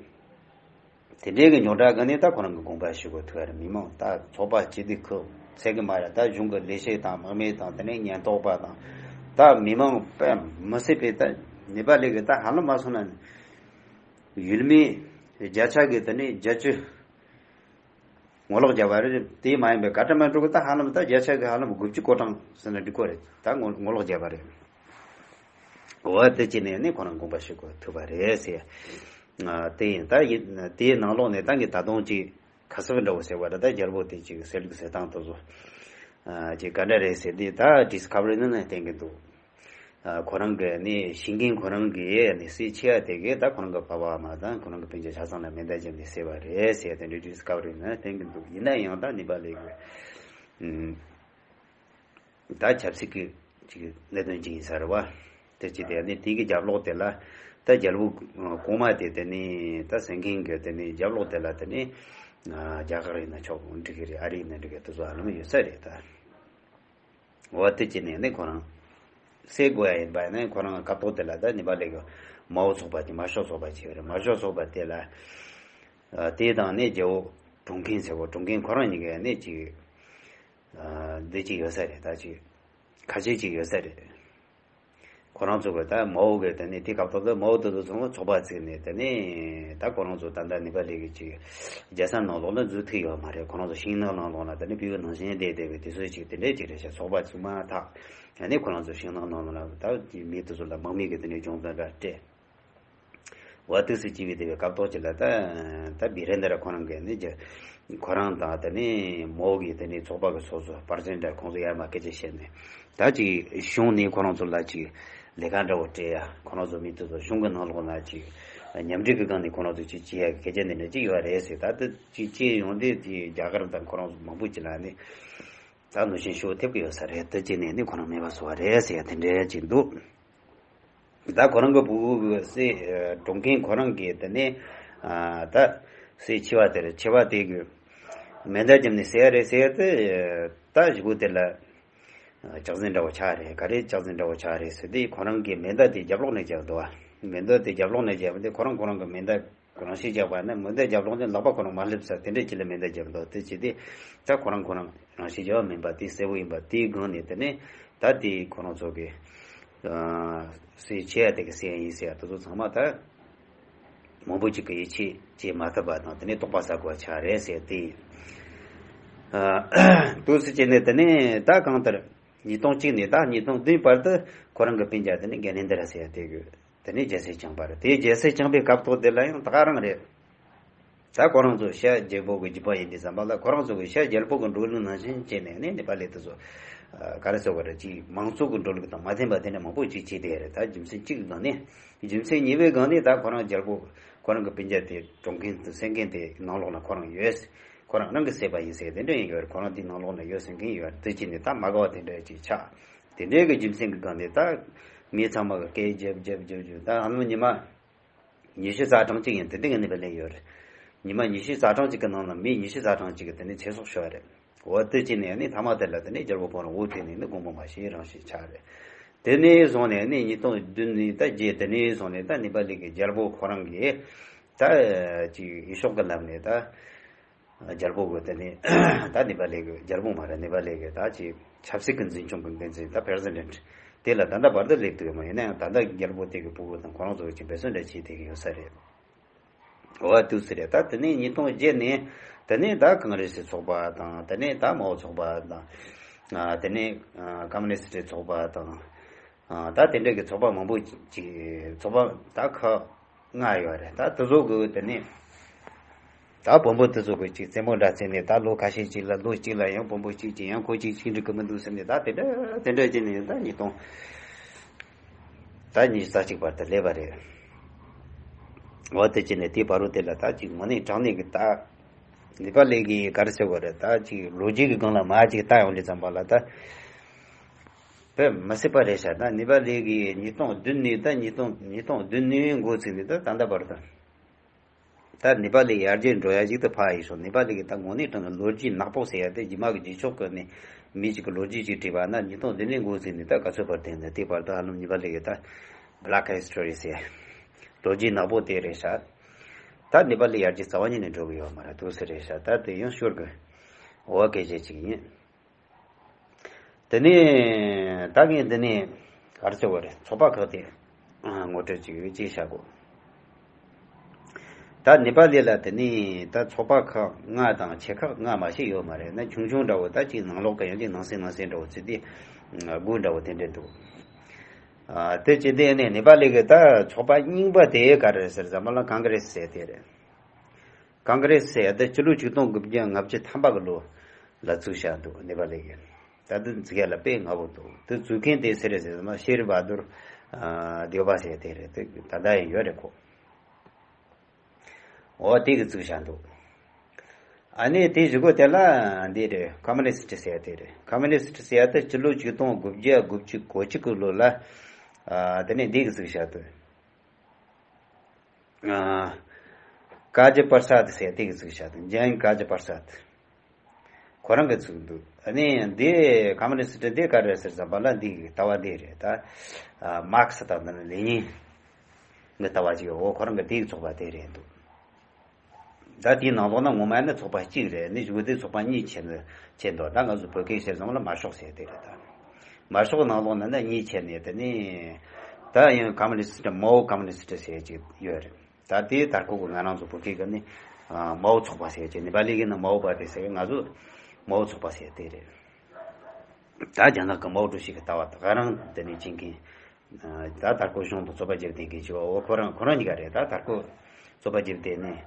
དེ་འདྲའི་གི་རྙོག་དྲ་གི་ནི་ད་ཁོ་རང་གི་དགོངས་པ་ཞུ་དགོས་ཐུག་རེད། མི་མང་ད་ཚོགས་པ་སྤྱི་འཐུས་ཁག་ཚད་གི་མ་རེད། ད་གཞུང་གི་ལས་བྱེད་དང་དམག་མི་དང་། དེ་ནས་ཉེན་རྟོག་པ་དང་། ད་མི་མང་དཔེ་མི་སྲིད་པའི་ད་ནེ་པ་ལི་གི་ད་ཧ་ལམ་མ་སོང་ན་ཡུལ་མི་བརྒྱ་ཆ་གི་དེ་ནས་བརྒྱད་ཅུ་ངོ་ལོག་བརྒྱབ་པ་རེད། དེ་མ་ཡིན་པའི་ག་འདྲ་མ་འགྲོ་གི་ད་ཧ་ལམ་ད་བརྒྱ་ཆ་གི་ཧ་ལམ་དགུ་བཅུ་གོ་གྲངས་ཟེར་ན་འགྲིག་གོ་རེད། ད་ངོ་ངོ་ལོག་བརྒྱབ་པ་རེད། འོ་དེ་ཅི་ནས་ནི་ཁོ་རང་དགོངས་པ་ཞུ་དགོས་ཐུག་པ་རེད་ཟེར། ཨ། དེ་ཡིན། ད་ཡིན་དེའི་ནང་ལོགས་ནས་ད་ངས་ད་དུང་ཅིག་ཁ་གསབ་འདྲ་བོ་ཟེར་བ་རེད། ད་རྒྱལ་པོ་དེ་ཅིག་གསེར་ལུག་ཟེར་སྟངས་དེ་ཚོ། ཨ། ཅིག་ག་འདྲ་རེད་ཟེར་དུས། ད་ཌིས་ཁ་བ་རི་ནང་ནས་བསྟན་གྱི་འདུག་ཨ། ཁོ་རང་གི་ནི་ཤི་མཁན་ཁོ་རང་གི་ནི་སྲས་ཆེ་བ་དེ་གིས་ད་ཁོ་རང་གི་ཕ་བ་མ་དང་ཁོ་རང་གི་སྤུན་ཀྱག་ཆ་ཚང་ལ་མེ་མདའ་བརྒྱབ་ནས་བསད་པ་རེད་ཟེར་དེ་འདྲའི་ཌིས་ཁ་བ་རི་ནང་བསྟན་གྱི་འདུག་ཡིན་ན་ཡང་ད་ནེ་པ་ལི་གི། ཨུམ། ད་ཆབ་སྲིད་ཀྱི་ཅིག་གནད་དོན་ཅིག་ཡིན་ས་རེད་བ། དེ་ཅི་སྟེ་ནི་དེ་གི་རྒྱབ་ལོགས་དེ་ལ་ད་རྒྱལ་པོ་གོང་མ་དེ་དེ་ནི་ད་བསད་མཁན་གྱི་དེ་ནི་རྒྱབ་ལོགས་དེ་ལ་དེ་ནི། ཨ། རྒྱ་གར་ཡིན་ན་ཆོག་འགྲིག་གི་རེད། ཨ་རི་ཡིན་ན་འགྲིག་གི་རེད། དེ་ཚོ་ཧ་ལམ་ཡོད་ས་རེད་ད། འོ་དེ་ཅི་ནས་ནི་ཁོ་རང་བསད་དགོས་ཡ་ཡིན་པ་ནི། ཁོ་རང་སྐབས་ཐོག་དེ་ལ་ད་ནེ་པ་ལི་གི་མའོ་ཚོགས་པ་དེ། མར་ཤོ་ཚོགས་པ་ཅིག་ཡོད་རེད། མར་ཤོ་ཚོགས་པ་དེ་ལ། ཨ། དེ་དང་ནི་རྒྱལ་པོ་བྲོ་མཁན་ཟེར་བ། བྲོ་མཁན་ཁོ་རང་གཉིས་ཀ་ནི་ཅིག་ཨ། འདི་ཅིག་ཡོད་ས་རེད། ད་ཅིག་ཁ་ཆེ་ཅིག་ཡོད་ས་རེད། ཁོ་རང་ཚོ་གི་ད་མའོ་གི་དེ་ནི་དེ་སྐབས་ཐོག་ཏུ་མའོ་དེ་ཚོ་ཚང་མ་ཚོགས་པ་བཙུགས་ནས་དེ་ནི་ད་ཁོ་རང་ཚོ་ད་ལྟ་ནེ་པ་ལི་གི་ཅིག་རྒྱལ་ས་ནང་ལོགས་ལ་འཛུལ་ཐུབ་ཡོད་མ་རེད། ཁོ་རང་ཚོ་ཤིང་ནགས་ནང་ལོགས་ན་དེ་ནི་སྤུ་གུ་ནང་བཞིན་བསྡད་བསྡད་པའི་དེ་ཚོ་ཅིག་དེ་འདྲས་ཅིག་རེད་ཤག་ཚོགས་པ་བཙུགས་མ་ཐག་ཨ་ནི་ཁོ་རང་ཚོ་ཤིང་ནགས་ནང་ལོགས་ལ་ད་མི་དེ་ཚོ་ལ་དམག་མི་གི་དེ་འདྲའི་སྦྱོང་བརྡར་འདྲ་སྤྲད། འོ་དུས་སུ་སྐྱེས་པའི་དེ་བའི་སྐབས་ཐོག་ཅིག་ལ་ད་ད་བི་རེན་དྲ་ཁོ་རང་གིས་ནི་ཁོ་རང་དང་དེ་ནི་མའོ་གི་དེ་ནི་ཚོགས་པ་གི་ཚོགས་གཙོ་པར་ཛན་དྲ་ཁོང་ཚོ་ཡར་མར་སྐད་ཆ་བཤད་ནས། ད་ཅིག་གཞུང་ནས་ཁོ་རང་ཚོ་ལ་ཅིག་ལས་ཀ་འདྲ་བོ་སྤྲད་ཡ། ཁོ་རང་ཚོ་མི་དེ་ཚོ་གཞུང་གི་ནང་ལོགས་ན་ཅིག་མཉམ་འབྲེལ་གི་སྒང་ནས་ཁོ་རང་ཚོ་ཅིག་བྱེད་ཡ་གི་སྐད་ཆ་འདི་འདྲ་ཅིག་ཡོད་རེད་ཟེར། ད་དེ་ཅིག་བྱས་ཡོང་དུས་དེ་རྒྱ་གར་དང་ཁོ་རང་ཚོ་མང་པོ་ཅིག་ལ་ནི། ད་གནོད་སྐྱོན་ཞེ་པོ་ཐེབས་ཀྱི་ཡོད་ས་རེད། དེ་བྱས་ནས་ནི་ཁོ་རང་མེད་པ་བཟོ་བ་རེད་ཟེར་ཡ་དེ་འདྲ་ཅིག་འདུག་ད་ཁོ་རང་གི་བུ་གུ་གི་སྲས་བྲོ་མཁན་ཁོ་རང་གིས་དེ་ནས་ཨ་ད་སྲས་ཆེ་བ་དེ་རེད། ཆེ་བ་དེ་གི་མེ་མདའ་བརྒྱབ་ནས་བསད་ཡ་རེད་ཟེར་ཡ་དེ། ད་གཞུག་གུ་དེ་ལ་ཨ་སྐྱག་རྫུན་འདྲ་བོ་ཆགས་རེད། ག་རེ་སྐྱག་རྫུན་འདྲ་བོ་ཆགས་རེད་ཟེར་དུས། ཁོ་རང་གིས་མེ་མདའ་དེ་རྒྱབ་ལོགས་ནས་བརྒྱབ་འདུག་བ། མེ་མདའ་དེ་རྒྱབ་ལོགས་ནས་བརྒྱབ་དུས་ཁོ་རང་ཁོ་རང་གི་མེ་མདའ་རང་ཤི་བརྒྱབ་པ་ན། མེ་མདའ་རྒྱབ་ལོགས་ནས་ལག་པ་ཁོ་རང་མ་སླེབས་ས་དེ་འདྲས་ཅིག་ལ་མེ་མདའ་བརྒྱབ་འདུག་དེ་བྱས་ཏེ་ད་ཁོ་རང་ཁོ་རང་རང་ཤི་བརྒྱབ་པ་མིན་པ་དེ་གསལ་པོ་ཡིན་པ་དེའི་སྒང་ནས། དེ་ནས་ད་དེ་ཁོ་རང་ཚོ་གི་ཨ་སྲས་ཆེ་བ་དེ་གི་སྲས་ཡིན་ཟེར་ཡ་དེ་ཚོ་ཚང་མ་ད་མང་པོ་ཅིག་གིས་ཡིད་ཆེས་བྱེད་མ་ཐུབ་པ་དང་། དེ་ནས་དོགས་པ་ཟ་དགོས་པ་ཆགས་རེད་ཟེར་ཏེ། ཨ་དུས་སུ་བྱས་ནས་དེ་ནས་ད་གང་ལྟར་ཉིས་སྟོང་གཅིག་ནས་ད་ཉིས་སྟོང་བདུན་བར་དུ་ཁོ་རང་གི་སྤུན་ཀྱག་དེ་ནས་ག་ནན་དྷ་ར་ཟེར་ཡ་དེ་གི་དེ་ནས་རྒྱལ་སྲས་བསྐྱངས་པ་རེད། དེའི་རྒྱལ་སྲས་བསྐྱངས་པའི་སྐབས་ཐོག་དེ་ལ་ཡང་ད་ག་རང་རེད། ད་ཁོ་རང་ཚོ་ཤར་རྒྱལ་པོ་གི་རྒྱུད་པ་ཡིན་དུས་ཙམ་པ་ལ། ཁོ་རང་ཚོ་གི་ཤར་རྒྱལ་པོ་གི་འགྲོ་ལུགས་ནང་བཞིན་བྱས་ནས་ནི་ནེ་པ་ལི་དེ་ཚོ་ཨ་ག་རེ་ཟེར་བ་རེད། ཅིག་མང་གཙོ་གི་འགྲོ་ལུགས་དང་མ་མཐུན་པ་དེ་འདྲ་མང་པོ་ཅིག་བྱས་བསྡད་རེད། ད་རྒྱུ་མཚན་གཅིག་གི་སྒང་ནས། རྒྱུ་མཚན་གཉིས་པའི་སྒང་ནས་ད་ཁོ་རང་རྒྱལ་པོ་ཁོ་རང་གི་སྤུན་ཀྱག་དེ་བཀྲོངས་མཁན་དང་བསད་མཁན་དེ་ནང་ལོགས་ལ་ཁོ་རང་ཡོད། ཁོ་རང་རང་གིས་བསད་པ་ཡིན་ཟེར་དེ་འདྲ་ཡང་ཡོད་རེད། ཁོ་རང་དེ་ནང་ལོགས་ལ་ཡོད་ཟེར་མཁན་ཡོད་རེད། དེ་བྱས་ནས་ད་མ་དགའ་བ་དེ་འདྲ་ཅིག་ཆགས། དེ་འདྲའི་གི་རྒྱུ་མཚན་གྱི་སྒང་ནས་ད་མི་ཚང་མ་གིས་སྐད་རྒྱབ་རྒྱབ་རྒྱབ་རྒྱབ། ད་ཨ་ནུ་ཉི་མ་ཉི་ཤུ་རྩ་གྲངས་གཅིག་ཡིན། དེ་འདྲ་གི་ནི་བ་ལེན་ཡོད་རེད། ཉི་མ་ཉི་ཤུ་རྩ་གྲངས་གཅིག་གི་ནང་ལ་མི་ཉི་ཤུ་རྩ་གྲངས་གཅིག་གིས་དེ་ནས་ཚེ་སྲོག་ཤོར་བ་རེད། འོ་དེ་བྱས་ནས་ནི་མཐའ་མ་དེ་ལ་དེ་ནས་རྒྱལ་པོ་ཁོ་རང་འུ་ཐུག་ནས་ནི་དགོངས་པ་མ་ཞིག་རང་ཞིག་ཆགས་རེད། དེ་ནས་བཟུང་ནས་ནི་ཉིས་སྟོང་བདུན་ནས་ད་རྗེས་དེ་ནས་བཟུང་ནས་ད་ནེ་པ་ལི་གི་རྒྱལ་པོ་ཁོ་རང་གིས་ ད་ཅིག་ཡུལ་ཕྱོགས་ཀྱི་ལམ་ནས་ད་རྒྱལ་པོ་གི་དེ་ནས་ད་ནེ་པ་ལི་གི་རྒྱལ་པོ་མ་རེད། ནེ་པ་ལི་གི་ད་ཅིག་ཆབ་སྲིད་ཀྱི་འཛིན་སྐྱོང་གི་འགན་འཛིན་ད་པེ་རེ་སི་ཌེན་ཊི་དེ་ལ་ད་ལྟ་བར་དུ་སླེབས་འདུག་མ་ཡིན་ན་ཡང་ད་ལྟ་རྒྱལ་པོ་དེ་གི་ཕྲུ་གུ་དང་ཁོ་རང་ཚོ་གི་ཅིག་འབད་བརྩོན་འདྲ་བྱེད་བསྡད་ཀྱི་ཡོད་ས་རེད། འོ་དུས་སུ་རེད། ད་དེ་ནས་ཉིས་སྟོང་བརྒྱད་ནས་དེ་ནས་ད་ཀོང་རེ་སི་ཚོགས་པ་དང་དེ་ནས་ད་མའོ་ཚོགས་པ་དང་། ཨ་དེ་ནས་ཨ་ཀམ་མུ་ནི་སི་ཊི་ཚོགས་པ་དང་། ཨ་ད་དེ་འདྲ་གི་ཚོགས་པ་མང་པོ་ཅིག་ཚོགས་པ་ད་ཁག་ལྔ་ཡོད་རེད། ད་དེ་ཚོ་གི་དེ་ནས་ད་བོན་པོ་དེ་ཚོ་གི་ཅིག་རྩེད་མོ་འདྲ་རྩེས་ནས་ད་ལོ་ཁ་ཤས་ཅིག་ལ་ལོ་གཅིག་ལ་ཡང་བོན་པོ་གཅིག་ཅིག་ཡང་ཁོ་གཅིག་ཅིག་འགྲིག་གི་མི་འདུག་ཟེར་ནས་ད་དེ་འདྲ་དེ་འདྲ་བྱས་ནས་ད་ཉིས་སྟོང་ད་ཉི་ཤུ་རྩ་གཅིག་བར་དུ་སླེབས་པ་རེད། འོ་དེ་བྱས་ནས་དེའི་བར་དུ་དེ་ལ་ད་ཅིག་དངོས་གནས་དྲང་གནས་ཀྱི་ད་ནེ་པ་ལི་གི་ག་རེ་ཟེར་བ་རེད། ད་ཅིག་ལོ་རྒྱུས་ཀྱི་སྒང་ལ་མར་ཅིག་ལྟ་ཡོང་དུས་ཙམ་པ་ལ་ད་དཔེ་མི་སྲིད་པ་རེད་ཤག་ད་ནེ་པ་ལི་གི་ཉིས་སྟོང་བདུན་ནས་ད་ཉིས་སྟོང་ཉིས་སྟོང་བདུན་ནས་འགོ་ཚུགས་ནས་ད་ད་ལྟ་བར་དུ། ད་ནེ་པ་ལི་ཡར་རྒྱས་འགྲོ་ཡ་ཞིག་ཏུ་ཕར་ཡིན་སོང་། ནེ་པ་ལི་གི་ད་དངོས་གནས་དྲང་གནས་ལོ་རྒྱུས་ནག་པོ་ཟེར་ཡ་དེ་རྗེས་མ་གི་རྗེས་ཕྱོགས་ཀྱི་ནི་མི་ཞིག་གི་ལོ་རྒྱུས་ཅིག་བྲིས་པ་ན་ཉིས་སྟོང་བདུན་ནས་འགོ་ཚུགས་ནས་ད་ག་ཚོད་བར་དེ་ནི་དེ་བར་དུ་ཧ་ལམ་ནེ་པ་ལི་གི་ད་Black History ཟེར་ལོ་རྒྱུས་ནག་པོ་དེ་རེད་ཤག་ད་ནེ་པ་ལི་ཡར་རྒྱས་རྩ་བ་ཉིད་ནས་འགྲོ་གི་ཡོད་མ་རེད་འདུག་ཟེར་རེད་ཤག་ད་དེ་ཡང་ཤོར་གི་འོ་སྐད་ཆ་ཅིག་ཡིན། དེ་ནས་ད་ངས་འདི་ནས་ག་རེ་ཟེར་བ་རེད། ཚོགས་པ་ཁག་དེ་ངོ་སྤྲོད་ཅིག་ཡོད་ཅེས་བྱ་དགོས། ད་ནེ་པ་ལི་ལ་དེ་ནས་ད་ཚོགས་པ་ཁག་ལྔ་དང་ཆེ་ཁག་ལྔ་མ་ཞིག་ཡོད་མ་རེད། ན་ཆུང་ཆུང་འདྲ་བོ་ད་ཅིག་ནང་ལོགས་ཀྱི་ཡང་ཅིག་ནང་སེམས་ནང་སེམས་འདྲ་བོ་ཚུད་དེ་དགུ་འདྲ་བོ་དེ་འདྲས་འདུག་ཨ་དེ་ཅི་སྟེ་ནས་ནེ་པ་ལི་གི་ད་ཚོགས་པ་རྙིང་པ་དེ་ག་རེ་ཟེར་ཙམ་པ་ལ་ཀོང་གྲེས་ཟེར་དེ་རེད། ཀོང་གྲེས་ཟེར་ཡ་དེ་སྤྱི་ལོ་ཆིག་སྟོང་དགུ་བརྒྱ་ལྔ་བཅུ་ཐམ་པ་གི་ལོ་ལ་བཙུགས་བཞག་འདུག་ནེ་པ་ལི་གི་ད་དུང་བཙུགས་ཡ་ལ་དཔེ་སྔ་པོ་འདུག་དེ་བཙུགས་མཁན་དེ་སུ་རེད་ཟེར་ན་ཤེར་བྷ་དུར་ཨ་དེའོ་པ་ཟེར་དེ་རེད། དེ་ད་ལྟ་ཡང་ཡོད་རེད་ཁོ། འོ་དེ་གི་བཙུགས་བཞག་འདུག་ཨ་ནི་དེ་གཞུག་གུ་དེ་ལ་འདི་རེད། ཀོང་མུ་ནི་སི་ཊི་ཟེར་ཡ་དེ་རེད། ཀོང་མུ་ནི་སི་ཊི་ཟེར་ཡ་དེ་སྤྱི་ལོ་ཆིག་སྟོང་དགུ་བརྒྱ་དགུ་བཅུ་གོ་གཅིག་གི་ལོ་ལ་ཨ་དེ་ནས་འདི་གི་བཙུགས་བཞག་འདུག་ཀ་ཇི་པར་སཱད་ཟེར་དེ་གི་བཙུགས་བཞག་དང་ཇན་ཀ་ཇི་པར་སཱད། ཁོ་རང་གི་བཙུགས་འདུག་ཨ་ནི་འདི་ཀོང་མུ་ནི་སི་ཊི་འདི་ག་རེ་ཟེར་ཙམ་པ་ལ་འདི་གི་ལྟ་བ་འདི་རེད། ད་མཱག་སི་དང་འདི་ནི་ལེ་ཉིན་གི་ལྟ་བ་ཅིག་ཡོད། འོ་ཁོ་རང་གི་འདི་གི་ཚོགས་པ་དེ་རེད་འདུག་ད་དེའི་ནང་ལོགས་ན་ངོ་མ་ནི་ཚོགས་པ་གཅིག་རེད། ནི་གཞུག་དེ་ཚོགས་པ་གཉིས་ཕྱེ་ནི་ཕྱེ་འདུག་ད་ང་ཚོ་བོད་སྐད་ཟེར་ཙམ་ལ་དམར་ཤོག་ཟེར་དེ་རེད། ད་དམར་ཤོག་ནང་ལོགས་ན་ནི་གཉིས་ཕྱེ་ནས་དེ་ནི་ད་ཡང་ཀོང་མུ་ནི་སི་ཊི་མའོ་ཀོང་མུ་ནི་སི་ཊི་ཟེར་གཅིག་ཡོད་རེད། ད་དེའི་དར་ཁོག་གི་ང་རང་ཚོ་བོད་སྐད་ཀྱི་ནི་ཨ་མའོ་ཚོགས་པ་ཟེར་གཅིག་ནེ་པ་ལི་གི་ནི་མའོ་པ་ཏི་ཟེར། ང་ཚོ་མའོ་ཚོགས་པ་ཟེར་དེ་རེད། ད་རྒྱ་ནག་གི་མའོ་ཀྲུའུ་ཞི་གི་ལྟ་བ་ད་ག་རང་དེ་ནི་བྱེད་མཁན། ད་དར་ཁོ་གཞུང་དུ་རྩོད་པ་རྒྱབ་བསྡད་མཁན་ཅིག་འོ་ཁོ་རང་ཁོ་རང་གཉིས་ཀ་རེད། ད་དར་ཁོ་རྩོད་པ་རྒྱབ་བསྡད་ནས།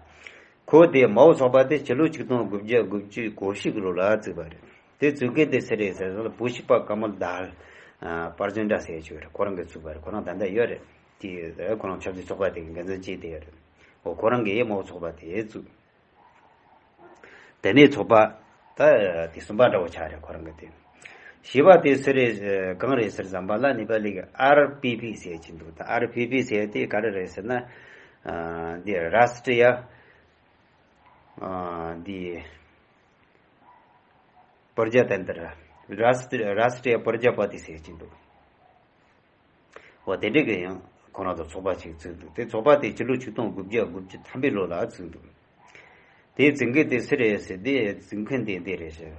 ཁོ་དེ་མའོ་ཚོགས་པ་དེ་སྤྱི་ལོ་ཆིག་སྟོང་དགུ་བརྒྱ་དགུ་བཅུ་གོ་བཞི་གི་ལོ་ལ་བཙུགས་པ་རེད། དེ་བཙུགས་མཁན་དེ་སུ་རེད་ཟེར་ན་བུ་ཤི་པ་ཀ་མལ་དཱལ་པར་ཛན་ཏྲ་ཟེར་ཅིག་ཡོད་རེད། ཁོ་རང་གིས་བཙུགས་པ་རེད། ཁོ་རང་ད་ལྟ་ཡོད་རེད། དེ་ཁོ་རང་ཆབ་སྲིད་ཚོགས་པ་དེ་གི་འགན་འཛིན་བྱས་བསྡད་ཡོད་རེད། འོ་ཁོ་རང་གིས་མའོ་ཚོགས་པ་དེ་བཙུགས། དེ་ནས་ཚོགས་པ་ད་དེ་གསུམ་པ་འདྲ་བོ་ཆགས་རེད། ཁོ་རང་གི་དེ་བཞི་པ་དེ་སུ་རེད་གང་རེད་ཟེར་ཙམ་པ་ལ་ནེ་པ་ལི་གི་ཨར་པི་པི་ཟེར་གྱི་འདུག་ད་ཨར་པི་པི་ཟེར་དེ་ག་རེ་རེད་ཟེར་ན་ཨ་འདི་རཱས་ཏྲི་ཡ་ཨ་འདི་པར་ཇ་ཏན་ཏྲ་རཱས་ཏྲི་རཱས་ཏྲི་ཡ་པར་ཇ་པ་ཏི་ཟེར་གྱི་འདུག་འོ་དེ་འདྲ་གི་ཡང་ཁོ་རང་ཚོ་ཚོགས་པ་ཅིག་བཙུགས་འདུག་དེ་ཚོགས་པ་དེ་སྤྱི་ལོ་ཆིག་སྟོང་དགུ་བརྒྱ་དགུ་བཅུ་ཐམ་པའི་ལོ་ལ་བཙུགས་འདུག་དེ་བཙུགས་མཁན་དེ་སུ་རེད་ཟེར་དེ་བཙུགས་མཁན་དེ་འདི་རེད་ཤག་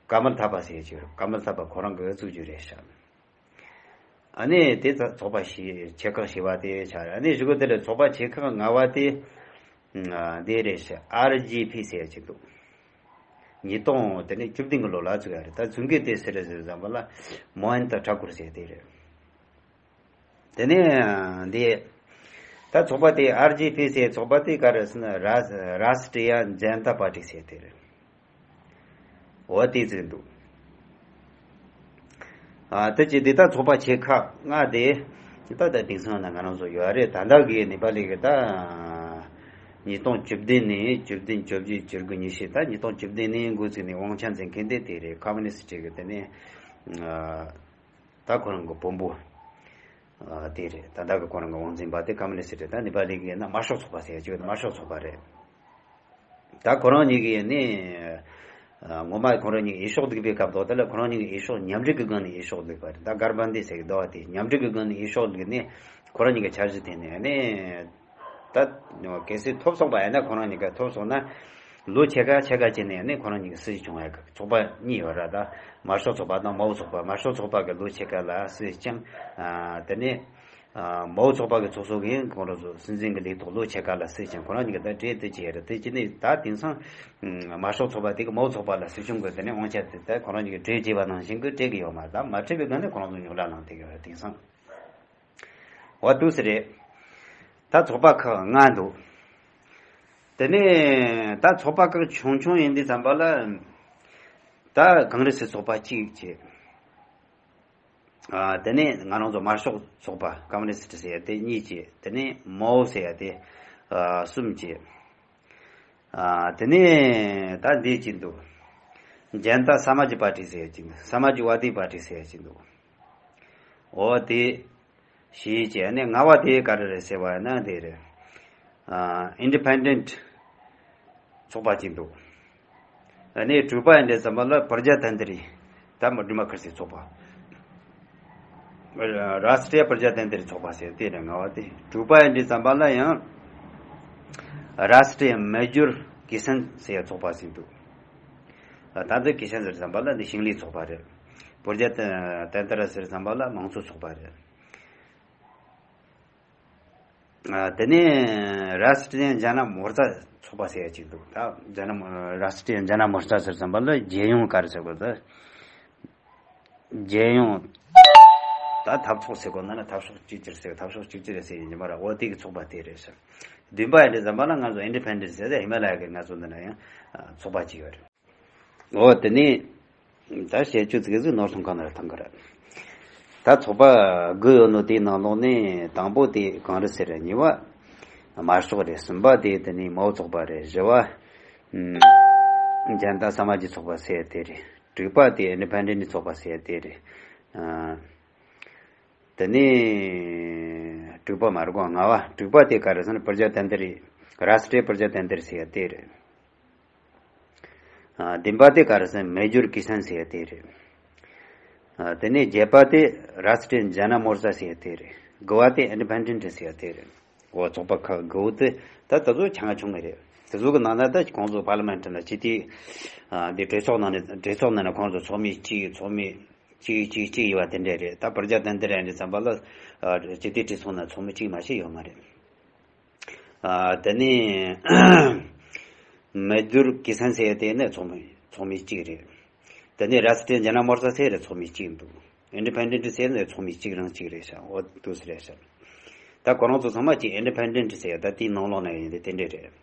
ཀ་མལ་ཐ་པ་ཟེར་གྱི་ཡོད་རེད། ཀ་མལ་ཐ་པ་ཁོ་རང་གི་བཙུགས་རྒྱུ་རེད་ཤག་ཨ་ནི་དེ་ཚོགས་པ་བཞི་ཆེ་ཁག་བཞི་པ་དེ་ཆགས་རེད། ཨ་ནི་གཞུག་གུ་དེ་ལ་ཚོགས་པ་ཆེ་ཁག་ལྔ་པ་དེ་ཨ་འདི་རེད་ཤག་ཨར་ཇི་པི་ཟེར་གྱི་འདུག་ཉིས་སྟོང་དེ་ནས་བཅུ་བདུན་གི་ལོ་ལ་བཙུགས་ཡ་རེད། ད་བཙུགས་མཁན་དེ་སུ་རེད་ཟེར་ཙམ་པ་ལ་མོ་ཧན་ཏ་ཐ་ཀུར་ཟེར་དེ་རེད། དེ་ནས་འདི་ད་ཚོགས་པ་དེ་ཨར་ཇི་པི་ཟེར་ཚོགས་པ་དེ་ག་རེ་ཟེར་ན་རཱས་རཱས་ཏྲི་ཡ་ཇན་ཏ་པར་ཏི་ཟེར་དེ་རེད། འོ་དེ་བཙུགས་འདུག་ཨ་དེ་ཅི་དེ་ད་ཚོགས་པ་ཆེ་ཁག་ལྔ་དེ་ད་ད་དེང་སང་ན་ང་རང་ཚོ་ཡོད་རེད། ད་ལྟ་གི་ནེ་པ་ལི་གི་ད་ཉིས་སྟོང་བཅུ་བདུན་ནས་བཅུ་བདུན་བཅུ་བཞི་བཅུ་དགུ་ཉི་ཤུ་ད་ཉིས་སྟོང་བཅུ་བདུན་ནས་འགོ་བཙུགས་ནས་དབང་ཆ་འཛིན་མཁན་དེ་དེ་རེད། ཀོམ་མུ་ནི་སི་ཊི་གི་དེ་ནས་ཨ། ད་ཁོ་རང་གི་དཔོན་པོ་ཨ་དེ་རེད། ད་ལྟ་གི་ཁོ་རང་གི་དབང་འཛིན་པ་དེ་ཀོམ་མུ་ནི་སི་ཊི་རེད། ད་ནེ་པ་ལི་གི་ཡིན་ན་དམར་ཤོག་ཚོགས་པ་ཟེར་ཡ་ཅིག་ཡོད། དམར་ཤོག་ཚོགས་པ་རེད། ད་ཁོ་རང་གཉིས་ཀྱི་ནི་ཨ་ངོ་མ་ཁོ་རང་གཉིས་ཀྱི་འོས་ཤོག་བསྡུས་པའི་སྐབས་ཐོག་དེ་ལ་ཁོ་རང་གཉིས་ཀྱི་འོས་ཤོག་མཉམ་འབྲེལ་གྱི་སྒང་ནས་འོས་ཤོག་བསྡུས་པ་རེད། ད་གྷར་བན་དི་ཟེར་གི་འདུག་བ། དེ་མཉམ་འབྲེལ་གྱི་སྒང་ནས་འོས་ཤོག་བསྡུས་ནས་ཁོ་རང་གཉིས་ཀྱི་འཆར་གཞི་དེ་ནས་ནི་ ད་གལ་སྲིད་ཐོབ་སོང་པ་ཡིན་ན། ཁོ་རང་གཉིས་ཀ་ཐོབ་སོང་ན། ལོ་ཕྱེད་ཀ་ཕྱེད་ཀ་བྱས་ནས་ནི་ཁོ་རང་གཉིས་ཀ་སྲིད་བྱུང་བའི་ཚོགས་པ་གཉིས་ཡོད་ར། ད་དམར་ཤོག་ཚོགས་པ་དང་མའོ་ཚོགས་པ། དམར་ཤོག་ཚོགས་པ་གི་ལོ་ཕྱེད་ཀ་ལ་སྲིད་བསྐྱངས། ཨ་དེ་ནས་ཨ་མའོ་ཚོགས་པ་གི་ཚོགས་གཙོ་གིས་ཁོང་རང་ཚོ་སྲིད་འཛིན་གྱི་ལས་ཐོག་ལོ་ཕྱེད་ཀ་ལ་སྲིད་བསྐྱངས། ཁོ་རང་གཉིས་ཀ་ད་གྲས་དེ་བྱས་རེད། དེ་བྱས་ནས་ད་དེང་སང་དམར་ཤོག་ཚོགས་པ་དེ་གིས་མའོ་ཚོགས་པ་ལ་སྲིད་སྐྱོང་གི་དེ་ནས་དབང་ཆ་དེ་ད་ཁོ་རང་གཉིས་ཀ་གྲས་བྱས་པ་ནང་བཞིན་གྱི་སྤྲད་ཀྱི་ཡོད་མ་རེད། ད་མ་སྤྲད་པའི་སྒང་ནས་ཁོ་རང་ཚོ་རྙོག་དྲ་ལངས་བསྡད་ཀྱི་ཡོད་རེད། དེང་སང་། འོ་དུས་སུ་རེད། ད་ཚོགས་པ་ཁག་ལྔ་འདུག་དེ་ནས་ད་ཚོགས་པ་ཁག་ཆུང་ཆུང་ཡིན་དུས་ཙམ་པ་ལ། ད་ཀོང་རེ་སི་ཚོགས་པ་གཅིག་བྱས། ཨ་དེ་ནས་ང་རང་ཚོ་དམར་ཤོག་ཚོགས་པ་ཀོང་རེ་སི་ཟེར་ཡ་དེ་གཉིས་བྱས། དེ་ནས་མའོ་ཟེར་ཡ་དེ་ཨ་གསུམ་བྱས། ཨ་དེ་ནས་ད་འདི་གཅིག་འདུག་ཇན་ཏ་ས་མ་ཇི་པར་ཏི་ཟེར་ཡ་གཅིག་འདུག་ས་མ་ཇི་ཝ་དི་པར་ཏི་ཟེར་ཡ་གཅིག་འདུག་འོ་དེ་བཞི་བྱས། ཨ་ནི་ལྔ་པ་དེ་ག་རེ་རེད་ཟེར་བ་ཡིན་ན། དེ་རེད། ཨ་ཨིན་ཌི་པེན་ཌེན་ཊི་ཚོགས་པ་གཅིག་འདུག་ཨ་ནི་དྲུག་པ་ཡིན་དུས་ཙམ་པ་ལ་པྲ་ཇ་ཏན་ཏྲའི་ད་ཌི་མོ་ཀ་ར་སི་ཚོགས་པ། རཱ་སི་ཊྲི་ཡ་པྲ་ཇ་ཏན་ཏྲའི་ཚོགས་པ་ཟེར་དེ་རེད། ལྔ་པ་དེ། དྲུག་པ་ཡིན་དུས་ཙམ་པ་ལ་ཡང་རཱ་སི་ཊྲི་ཡ་མཛྡུར་ཀི་སན་ཟེར་ཡ་ཚོགས་པ་ཟེར་འདུག་ད་ལྟ་ཀི་སན་ཟེར་ཙམ་པ་ལ་འདི་ཞིང་ལས་ཚོགས་པ་རེད། པྲ་ཇ་ཏན་ཏྲ་ཟེར་ཙམ་པ་ལ་མང་གཙོ་ཚོགས་པ་རེད། ཨ་དེ་ནས་རཱ་སི་ཊྲི་ཡ་ཇ་ན་མོར་ཙ་ཚོགས་པ་ཟེར་ཡ་གཅིག་འདུག་ད་ཇ་ན་རཱ་སི་ཊྲི་ཡ་ཇ་ན་མོར་ཙ་ཟེར་ཙམ་པ་ལ་རྒྱལ་ཡོངས་ག་རེ་ཟེར་དགོས། ད་རྒྱལ་ཡོངས་ད་འཐབ་ཕྱོགས་ཟེར་དགོས་ན་ན། འཐབ་ཕྱོགས་གཅིག་གྱུར་ཟེར། འཐབ་ཕྱོགས་གཅིག་གྱུར་ཟེར་ཡིན་གྱི་མ་རེད། འོ་དེ་གི་ཚོགས་པ་དེ་རེད་ཟེར། བདུན་པ་ཡིན་དུས་ཙམ་པ་ལ་ང་ཚོ་ཨིན་ཌི་པེན་ཌེན་ཊི་ཟེར་ཏེ་ཧི་མ་ལ་ཡ་གི་ང་ཚོ་འདི་ན་ཡང་ཚོགས་པ་གཅིག་ཡོད་རེད། འོ་དེ་ནས་ད་བཤད་རྒྱུ་ཙི་གེ་ཟིག་ནོར་སོང་གང་ན་ར་ཐང་གི་ར། ད་ཚོགས་པ་དགུ་ཡོད་ནོ་དེའི་ནང་ལོགས་ནས་དང་པོ་དེ་ཀོང་རེ་སི་རེད། གཉིས་པ་དམར་ཤོག་རེད། གསུམ་པ་དེ་དེ་ནས་མའོ་ཚོགས་པ་རེད། བཞི་པ་ཨམ་ཇན་ཏ་ས་མ་ཇི་ཚོགས་པ་ཟེར་དེ་རེད། དྲུག་པ་དེ་ཨིན་ཌི་པེན་ཌེན་ཊི་ཚོགས་པ་ཟེར་དེ་རེད། ཨ་དེ་ནས་དྲུག་པ་མ་རེད་གོ། ལྔ་པ། དྲུག་པ་དེ་ག་རེ་ཟེར་ན་པྲ་ཇ་ཏན་ཏྲའི། རཱ་སི་ཊྲི་ཡ་པྲ་ཇ་ཏན་ཏྲ་ཟེར་ཡ་དེ་རེད། ཨ་བདུན་པ་དེ་ག་རེ་ཟེར་ན་མཛྡུར་ཀི་སན་ཟེར་ཡ་དེ་རེད། ཨ་དེ་ནས་བརྒྱད་པ་དེ་རཱ་སི་ཊྲི་ཡ་ཇ་ན་མོར་ཙ་ཟེར་ཡ་དེ་རེད། དགུ་པ་དེ་ཨིན་ཌི་པེན་ཌེན་ཊི་ཟེར་ཡ་དེ་རེད། འོ་ཚོགས་པ་ཁག་དགུ་པོ་དེ་ད་དེ་ཚོ་ཆུང་ཆུང་ངུ་རེད། དེ་ཚོ་གི་ནང་ན་ད་ཁོང་ཚོ་པར་ལི་མེན་ཊི་ནང་སྤྱི་འཐུས་ཨ་འདི་གྲོས་ཚོགས་ནང་ནས། གྲོས་ཚོགས་ནང་ནས་ཁོང་ཚོ་ཚོགས་མི་གཅིག་ཚོགས་མི་གཅིག་གཅིག་གཅིག་ཡོད་པ་དེ་འདྲ་རེད། ད་པྲ་ཇ་ཏན་ཏྲ་ཡིན་དུས་ཙམ་པ་ལ་ཨ་སྤྱི་འཐུས་གྲོས་ཚོགས་ནང་ཚོགས་མི་གཅིག་མ་ཞིག་ཡོད་མ་རེད། ཨ་དེ་ནས་མཛྡུར་ཀི་སན་ཟེར་ཡ་དེ་ནས་ཚོགས་མི་ཚོགས་མི་གཅིག་རེད། དེ་ནས་རཱ་སི་ཊྲི་ཡ་ཇ་ན་མོར་ཙ་ཟེར་རེད། ཚོགས་མི་གཅིག་འདུག་ཨིན་ཌི་པེན་ཌེན་ཊི་ཟེར་ནས་ཚོགས་མི་གཅིག་རང་གཅིག་རེད་ཤག་འོ་དུས་སུ་རེད་ཤག་ད་ཁོ་རང་ཚོ་ཚང་མ་གཅིག་ཨིན་ཌི་པེན་ཌེན་ཊི་ཟེར་ཡ་ད་དེའི་ནང་ལོགས་ན་ཡིན་དེ་དེ་འདྲས་རེད།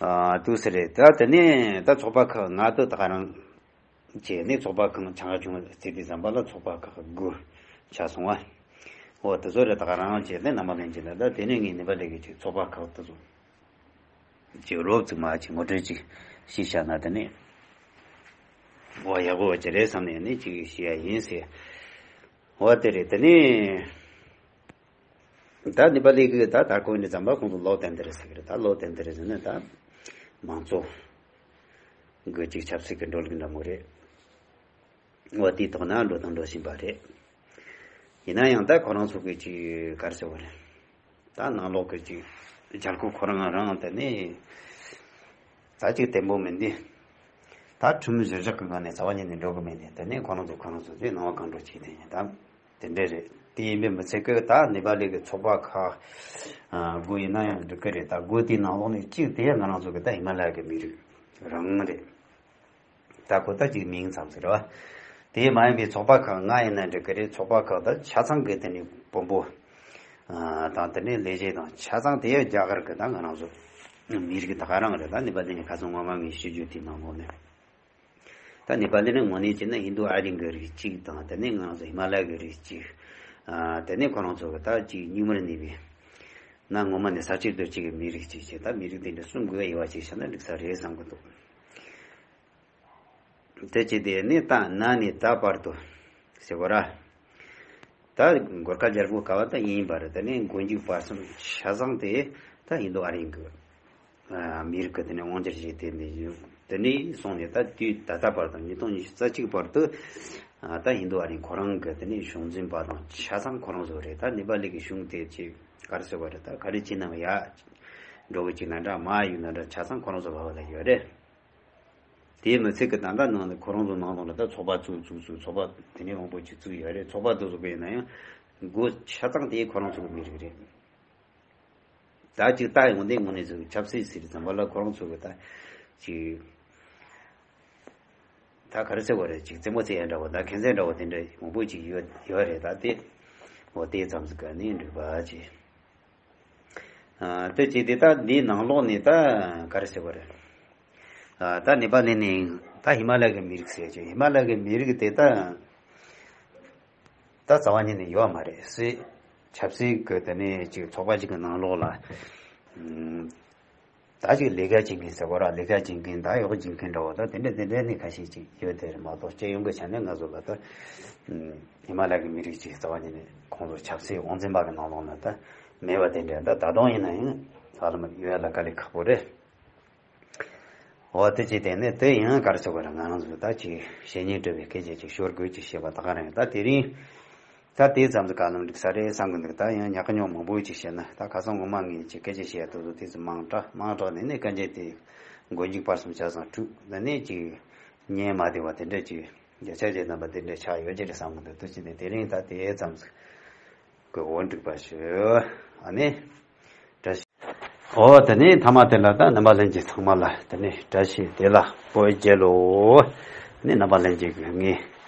ཨ་དུས་སུ་རེད། ད་དེ་ནས་ད་ཚོགས་པ་ཁག་ལྔ་དེ་ད་ག་རང་བྱས་ནས་ཚོགས་པ་ཁག་ཆུང་ཆུང་བརྩིས་དུས་ཙམ་པ་ལ་ཚོགས་པ་ཁག་དགུ་ཆགས་སོང་བ། འོ་དེ་ཚོ་རེད། ད་ག་རང་བྱས་ནས་རྣམ་པ་ལྷན་རྒྱས་ལ། ད་དེ་ནས་ངས་ནེ་པ་ལི་གི་ཅིག་ཚོགས་པ་ཁག་དེ་ཚོ་ཅིག་རོབ་ཙམ་མ་ཅིག་ངོ་སྤྲོད་ཅིག་ཞུས་བཞག་ན་དེ་ནས་འོ་ཡག་པོ་ཅིག་རེད་བསམ་ནས་ནི་ཅིག་ཞུ་ཡ་ཡིན་ཟེར། འོ་དེ་རེད། དེ་ནས་ད་ནེ་པ་ལི་གི་ད་ད་གོ་ནས་ཙམ་པ་ཁོང་ཚོ་ལོ་ཏན་ཏན་རེད་ཟེར་གི་རེད། ད་ལོ་ཏན་ཏན་རེད་ཟེར་ནས་ད་མང་གཙོ་གི་ཅིག་ཆབ་སྲིད་ཀྱི་འགྲོ་ལུགས་འདྲ་མོ་རེད། འོ་དེའི་ཐོག་ན་འགྲོ་དང་འགྲོ་བཞིན་པ་རེད། ཡིན་ན་ཡང་ད་ཁོ་རང་ཚོ་གི་ཅིག་ག་རེ་ཟེར་བ་རེད། ད་ནང་ལོགས་ཀྱི་ཅིག་རྒྱལ་ཁབ་ཁོ་རང་རང་དེ་ནས་ད་ཅིག་བརྟན་པོ་མིན་དུས། ད་ཁྲིམས་གཞིར་བཞག་གི་སྒང་ནས་རྩ་བ་ཉིད་ནས་འགྲོ་གི་མེད་ནས། དེ་ནས་ཁོ་རང་ཚོ་ཁོ་རང་ཚོ་དེ་སྣང་བ་གང་འགྲོ་བྱས་ནས་ཡིན། ད་དེ་འདྲས་རེད། དེ་ཡིན་པའི་མི་ཚད་ཀྱི་ད་ནེ་པ་ལི་གི་ཚོགས་པ་ཁག་དགུ་ཡིན་ན་ཡང་འགྲིག་གི་རེད། ད་དགུ་དེའི་ནང་ལོགས་ནས་གཅིག་དེ་ང་རང་ཚོ་གི་ད་ཧི་མ་ལ་ཡ་གི་མི་རིགས་རང་རེད། ད་ཁོ་ད་ཅིག་མིང་ཙམ་ཟེར་བ། དེ་མ་ཡིན་པའི་ཚོགས་པ་ཁག་ལྔ་ཡིན་ན་འགྲིག་གི་རེད། ཚོགས་པ་ཁག་ད་ཆ་ཚང་གི་དེ་ནས་དཔོན་པོ་དང་དེ་ནས་ལས་བྱེད་དང་ཆ་ཚང་དེ་ཡང་རྒྱ་གར་གི་ད་ང་རང་ཚོ་མི་རིགས་ད་ག་རང་རེད། ད་ནེ་པ་ལི་ནས་ཁ་སང་སྔོན་མ་ངས་ཞུ་རྒྱུ་དེའི་ནང་ལོགས་ནས། ད་ནེ་པ་ལི་ནི་དངོས་གནས་བྱས་ན་ཧིན་རྡུ་ཨ་རིའི་གི་རིགས་གཅིག་དང་། དེ་ནས་ང་རང་ཚོ་ཧི་མ་ལ་ཡ་གི་རིགས་གཅིག་ཨ་དེ་ནས་ཁོ་རང་ཚོ་གི་ད་ཅིག་གཉུག་མར་གནས་པའི་ན་ངོ་མ་ནས་ས་བཅད་རྡོ་གཅིག་གི་མི་རིགས་གཅིག་བྱས། ད་མི་རིགས་དེ་འདྲ་གསུམ་དགོས་ཡོད་པ་ཅིག་བྱས་ན་འགྲིག་ས་རེད་བསམ་གི་འདུག་དེ་བྱས་དེ་ནས་ད་ན་ནས་ད་བར་དུ་ཟེར་བ་ར། ད་གོར་ཁ་རྒྱལ་པོ་སྐབས་ད་ཡིན་པ་རེད། དེ་ནས་མགོ་མཇུག་བར་གསུམ་ཆ་ཚང་དེ་ད་ཧིན་རྡུ་ཨ་རིའི་གི་ཨ་མི་རིགས་ཀྱི་དེ་ནས་དབང་སྒྱུར་བྱས་དེ་འདི་ཡིན། དེ་ནས་སོང་ནས་ད་དུས་ད་ལྟ་བར་དང་ཉིས་སྟོང་ཉི་ཤུ་རྩ་གཅིག་བར་དུ་ཨ་ད་ཧིན་རྡུ་ཨ་རིའི་ཁོ་རང་གི་དེ་ནས་གཞུང་འཛིན་པ་དང་ཆ་ཚང་ཁོ་རང་ཚོ་རེད། ད་ནེ་པ་ལི་གི་གཞུང་དེ་ཅིག་ ག་རེ་ཟེར་བ་རེད། ད་ག་རེ་བྱེད་ན་ཡ་འགྲོ་གི་ཅིག་ན་འདྲ་མ་ཡོད་ན་འདྲ་ཆ་ཚང་ཁོ་རང་ཚོ་བབ་པ་ལ་ཡོད་རེད། དེའི་མི་ཚད་ཀྱི་ད་ལྟ་ནང་ནས་ཁོ་རང་ཚོ་ནང་ལོགས་ལ་ད་ཚོགས་པ་བཙུགས་བཙུགས་བཙུགས་ཚོགས་པ་དེ་ནས་མང་པོ་ཅིག་བཙུགས་ཡོད་རེད། ཚོགས་པ་དེ་ཚོ་གི་ཡིན་ན་ཡང་སྒོ་ཆ་ཚང་དེ་ཁོ་རང་ཚོ་གི་མི་རིགས་རེད། ད་ཅིག་ལྟ་ཡོང་དེ་དངོས་གནས་ཚོ་ཆབ་སྲིད་ཟེར་ཙམ་པ་ལ་ཁོ་རང་ཚོ་གི་ད་ཅིག་ད་ག་རེ་ཟེར་བ་རེད། ཅིག་རྩེད་མོ་རྩེ་ཡ་འདྲ་བོ་ད་ཁེངས་སྐྱུང་འདྲ་བོ་དེ་འདྲ་མང་པོ་ཅིག་ཡོད་ཡོད་རེད། ད་དེ་འོ་དེ་ཙམ་ཟིག་ག་ནས་འགྲིག་པ་ཅིག་ཨ་དེ་ཅིག་དེ་ད་འདིའི་ནང་ལོགས་ནས་ད་ག་རེ་ཟེར་བ་རེད། ཨ་ད་ནེ་པ་ལི་ནས་ད་ཧི་མ་ལ་གི་མི་རིགས་ཟེར་ཅིག་ཧི་མ་ལ་གི་མི་རིགས་དེ་ད། ད་རྩ་བ་ཉིད་ནས་ཡོད་མ་རེད། སྲིད་ཆབ་སྲིད་ཀྱི་དེ་ནས་ཅིག་ཚོགས་པ་ཅིག་གི་ནང་ལོགས་ལ་ཨམ། ད་ཅིག་ལས་ཀ་བྱེད་མཁན་ཟེར་བ་ར་ལས་ཀ་བྱེད་མཁན་ད་གཡོག་བྱེད་མཁན་འདྲ་བོ་ད་དེ་འདྲ་དེ་འདྲ་ནི་ཁ་ཤས་ཅིག་ཡོད་དེ་རེད་མ་གཏོགས་སྤྱི་ཡོངས་ཀྱི་ཆ་ནས་ང་ཚོ་ལ་ད་ཨམ། ཧི་མ་ལ་གི་མི་རིགས་ཅིག་རྩ་བ་ཉིད་ནས་ཁོང་ཚོ་ཆབ་སྲིད་དབང་འཛིན་པ་གི་ནང་ལོགས་ན་ད་མེད་པ་དེ་འདྲ་ད་ད་དུང་ཡིན་ན་ཡང་ཧ་ལམ་ཡོད་ལ་དཀའ་ལས་ཁག་པོ་རེད། འོ་དེ་ཅི་སྟེང་ནས་དེ་ཡང་ག་རེ་ཟེར་དགོས་རེད། ང་རང་ཚོ་ད་ཅིག་བཤེས་གཉེན་སྤྲུལ་པའི་སྐད་ཆ་ཅིག་ཤོད་དགོས་ཅིག་བཤད་པ་ད་ག་རང་ཡིན། ད་དེ་རིང་ད་དེ་ཙམ་ཟིག་ག་ལམ་འགྲིག་ས་རེད་བསམ་གི་འདུག་ད་ཡང་ཉག་ག་ཉོག་མང་པོ་ཅིག་བཤད་ན་ད་ཁ་སང་ངོ་མ་ངས་ཅིག་སྐད་ཆ་བཤད་ཡ་དེ་ཚོ་དེ་ཚོ་མང་དྲགས་མང་དྲགས་ནས་ནས་སྐད་ཆ་དེ་མགོ་མཇུག་བར་གསུམ་ཆ་ཚང་དྲུག་ད་ནས་ཅིག་ཉན་མ་བདེ་བ་དེ་འདྲ་ཅིག་བརྒྱ་ཆ་བརྒྱ་ཐམ་པ་དེ་འདྲ་ཆགས་ཡོད་ཀྱི་རེད་བསམ་གི་འདུག་དེ་ཅི་ནས་དེ་རིང་ད་དེ་ཙམ་ཟིག་གི་འོ་འགྲིག་པ་ཞུ། ཨ་ནི། བཀྲ་ཤིས། ཨོ་དེ་ནས་མཐའ་མ་དེ་ལ་ད་རྣམ་པ་ལྷན་རྒྱས་ཚང་མ་ལ་དེ་ནས་བཀྲ་ཤིས་བདེ་ལེགས་སྤོ་རྒྱལ་ལོ། ནི་རྣམ་པ་ལྷན་རྒྱས་ཀྱི་ངས་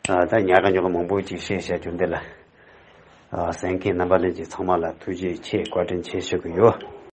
ཨ་ད་ཉག་ག་ཉོག་ག་མང་པོ་ཅིག་བཤད་བཤད་རྒྱུ་འདི་ལ་ཨ་གསན་མཁན་རྣམ་པ་ལྷན་རྒྱས་ཚང་མ་ལ་ཐུགས་རྗེ་ཆེ་བཀའ་དྲིན་ཆེ་ཞུ་གི་ཡོད།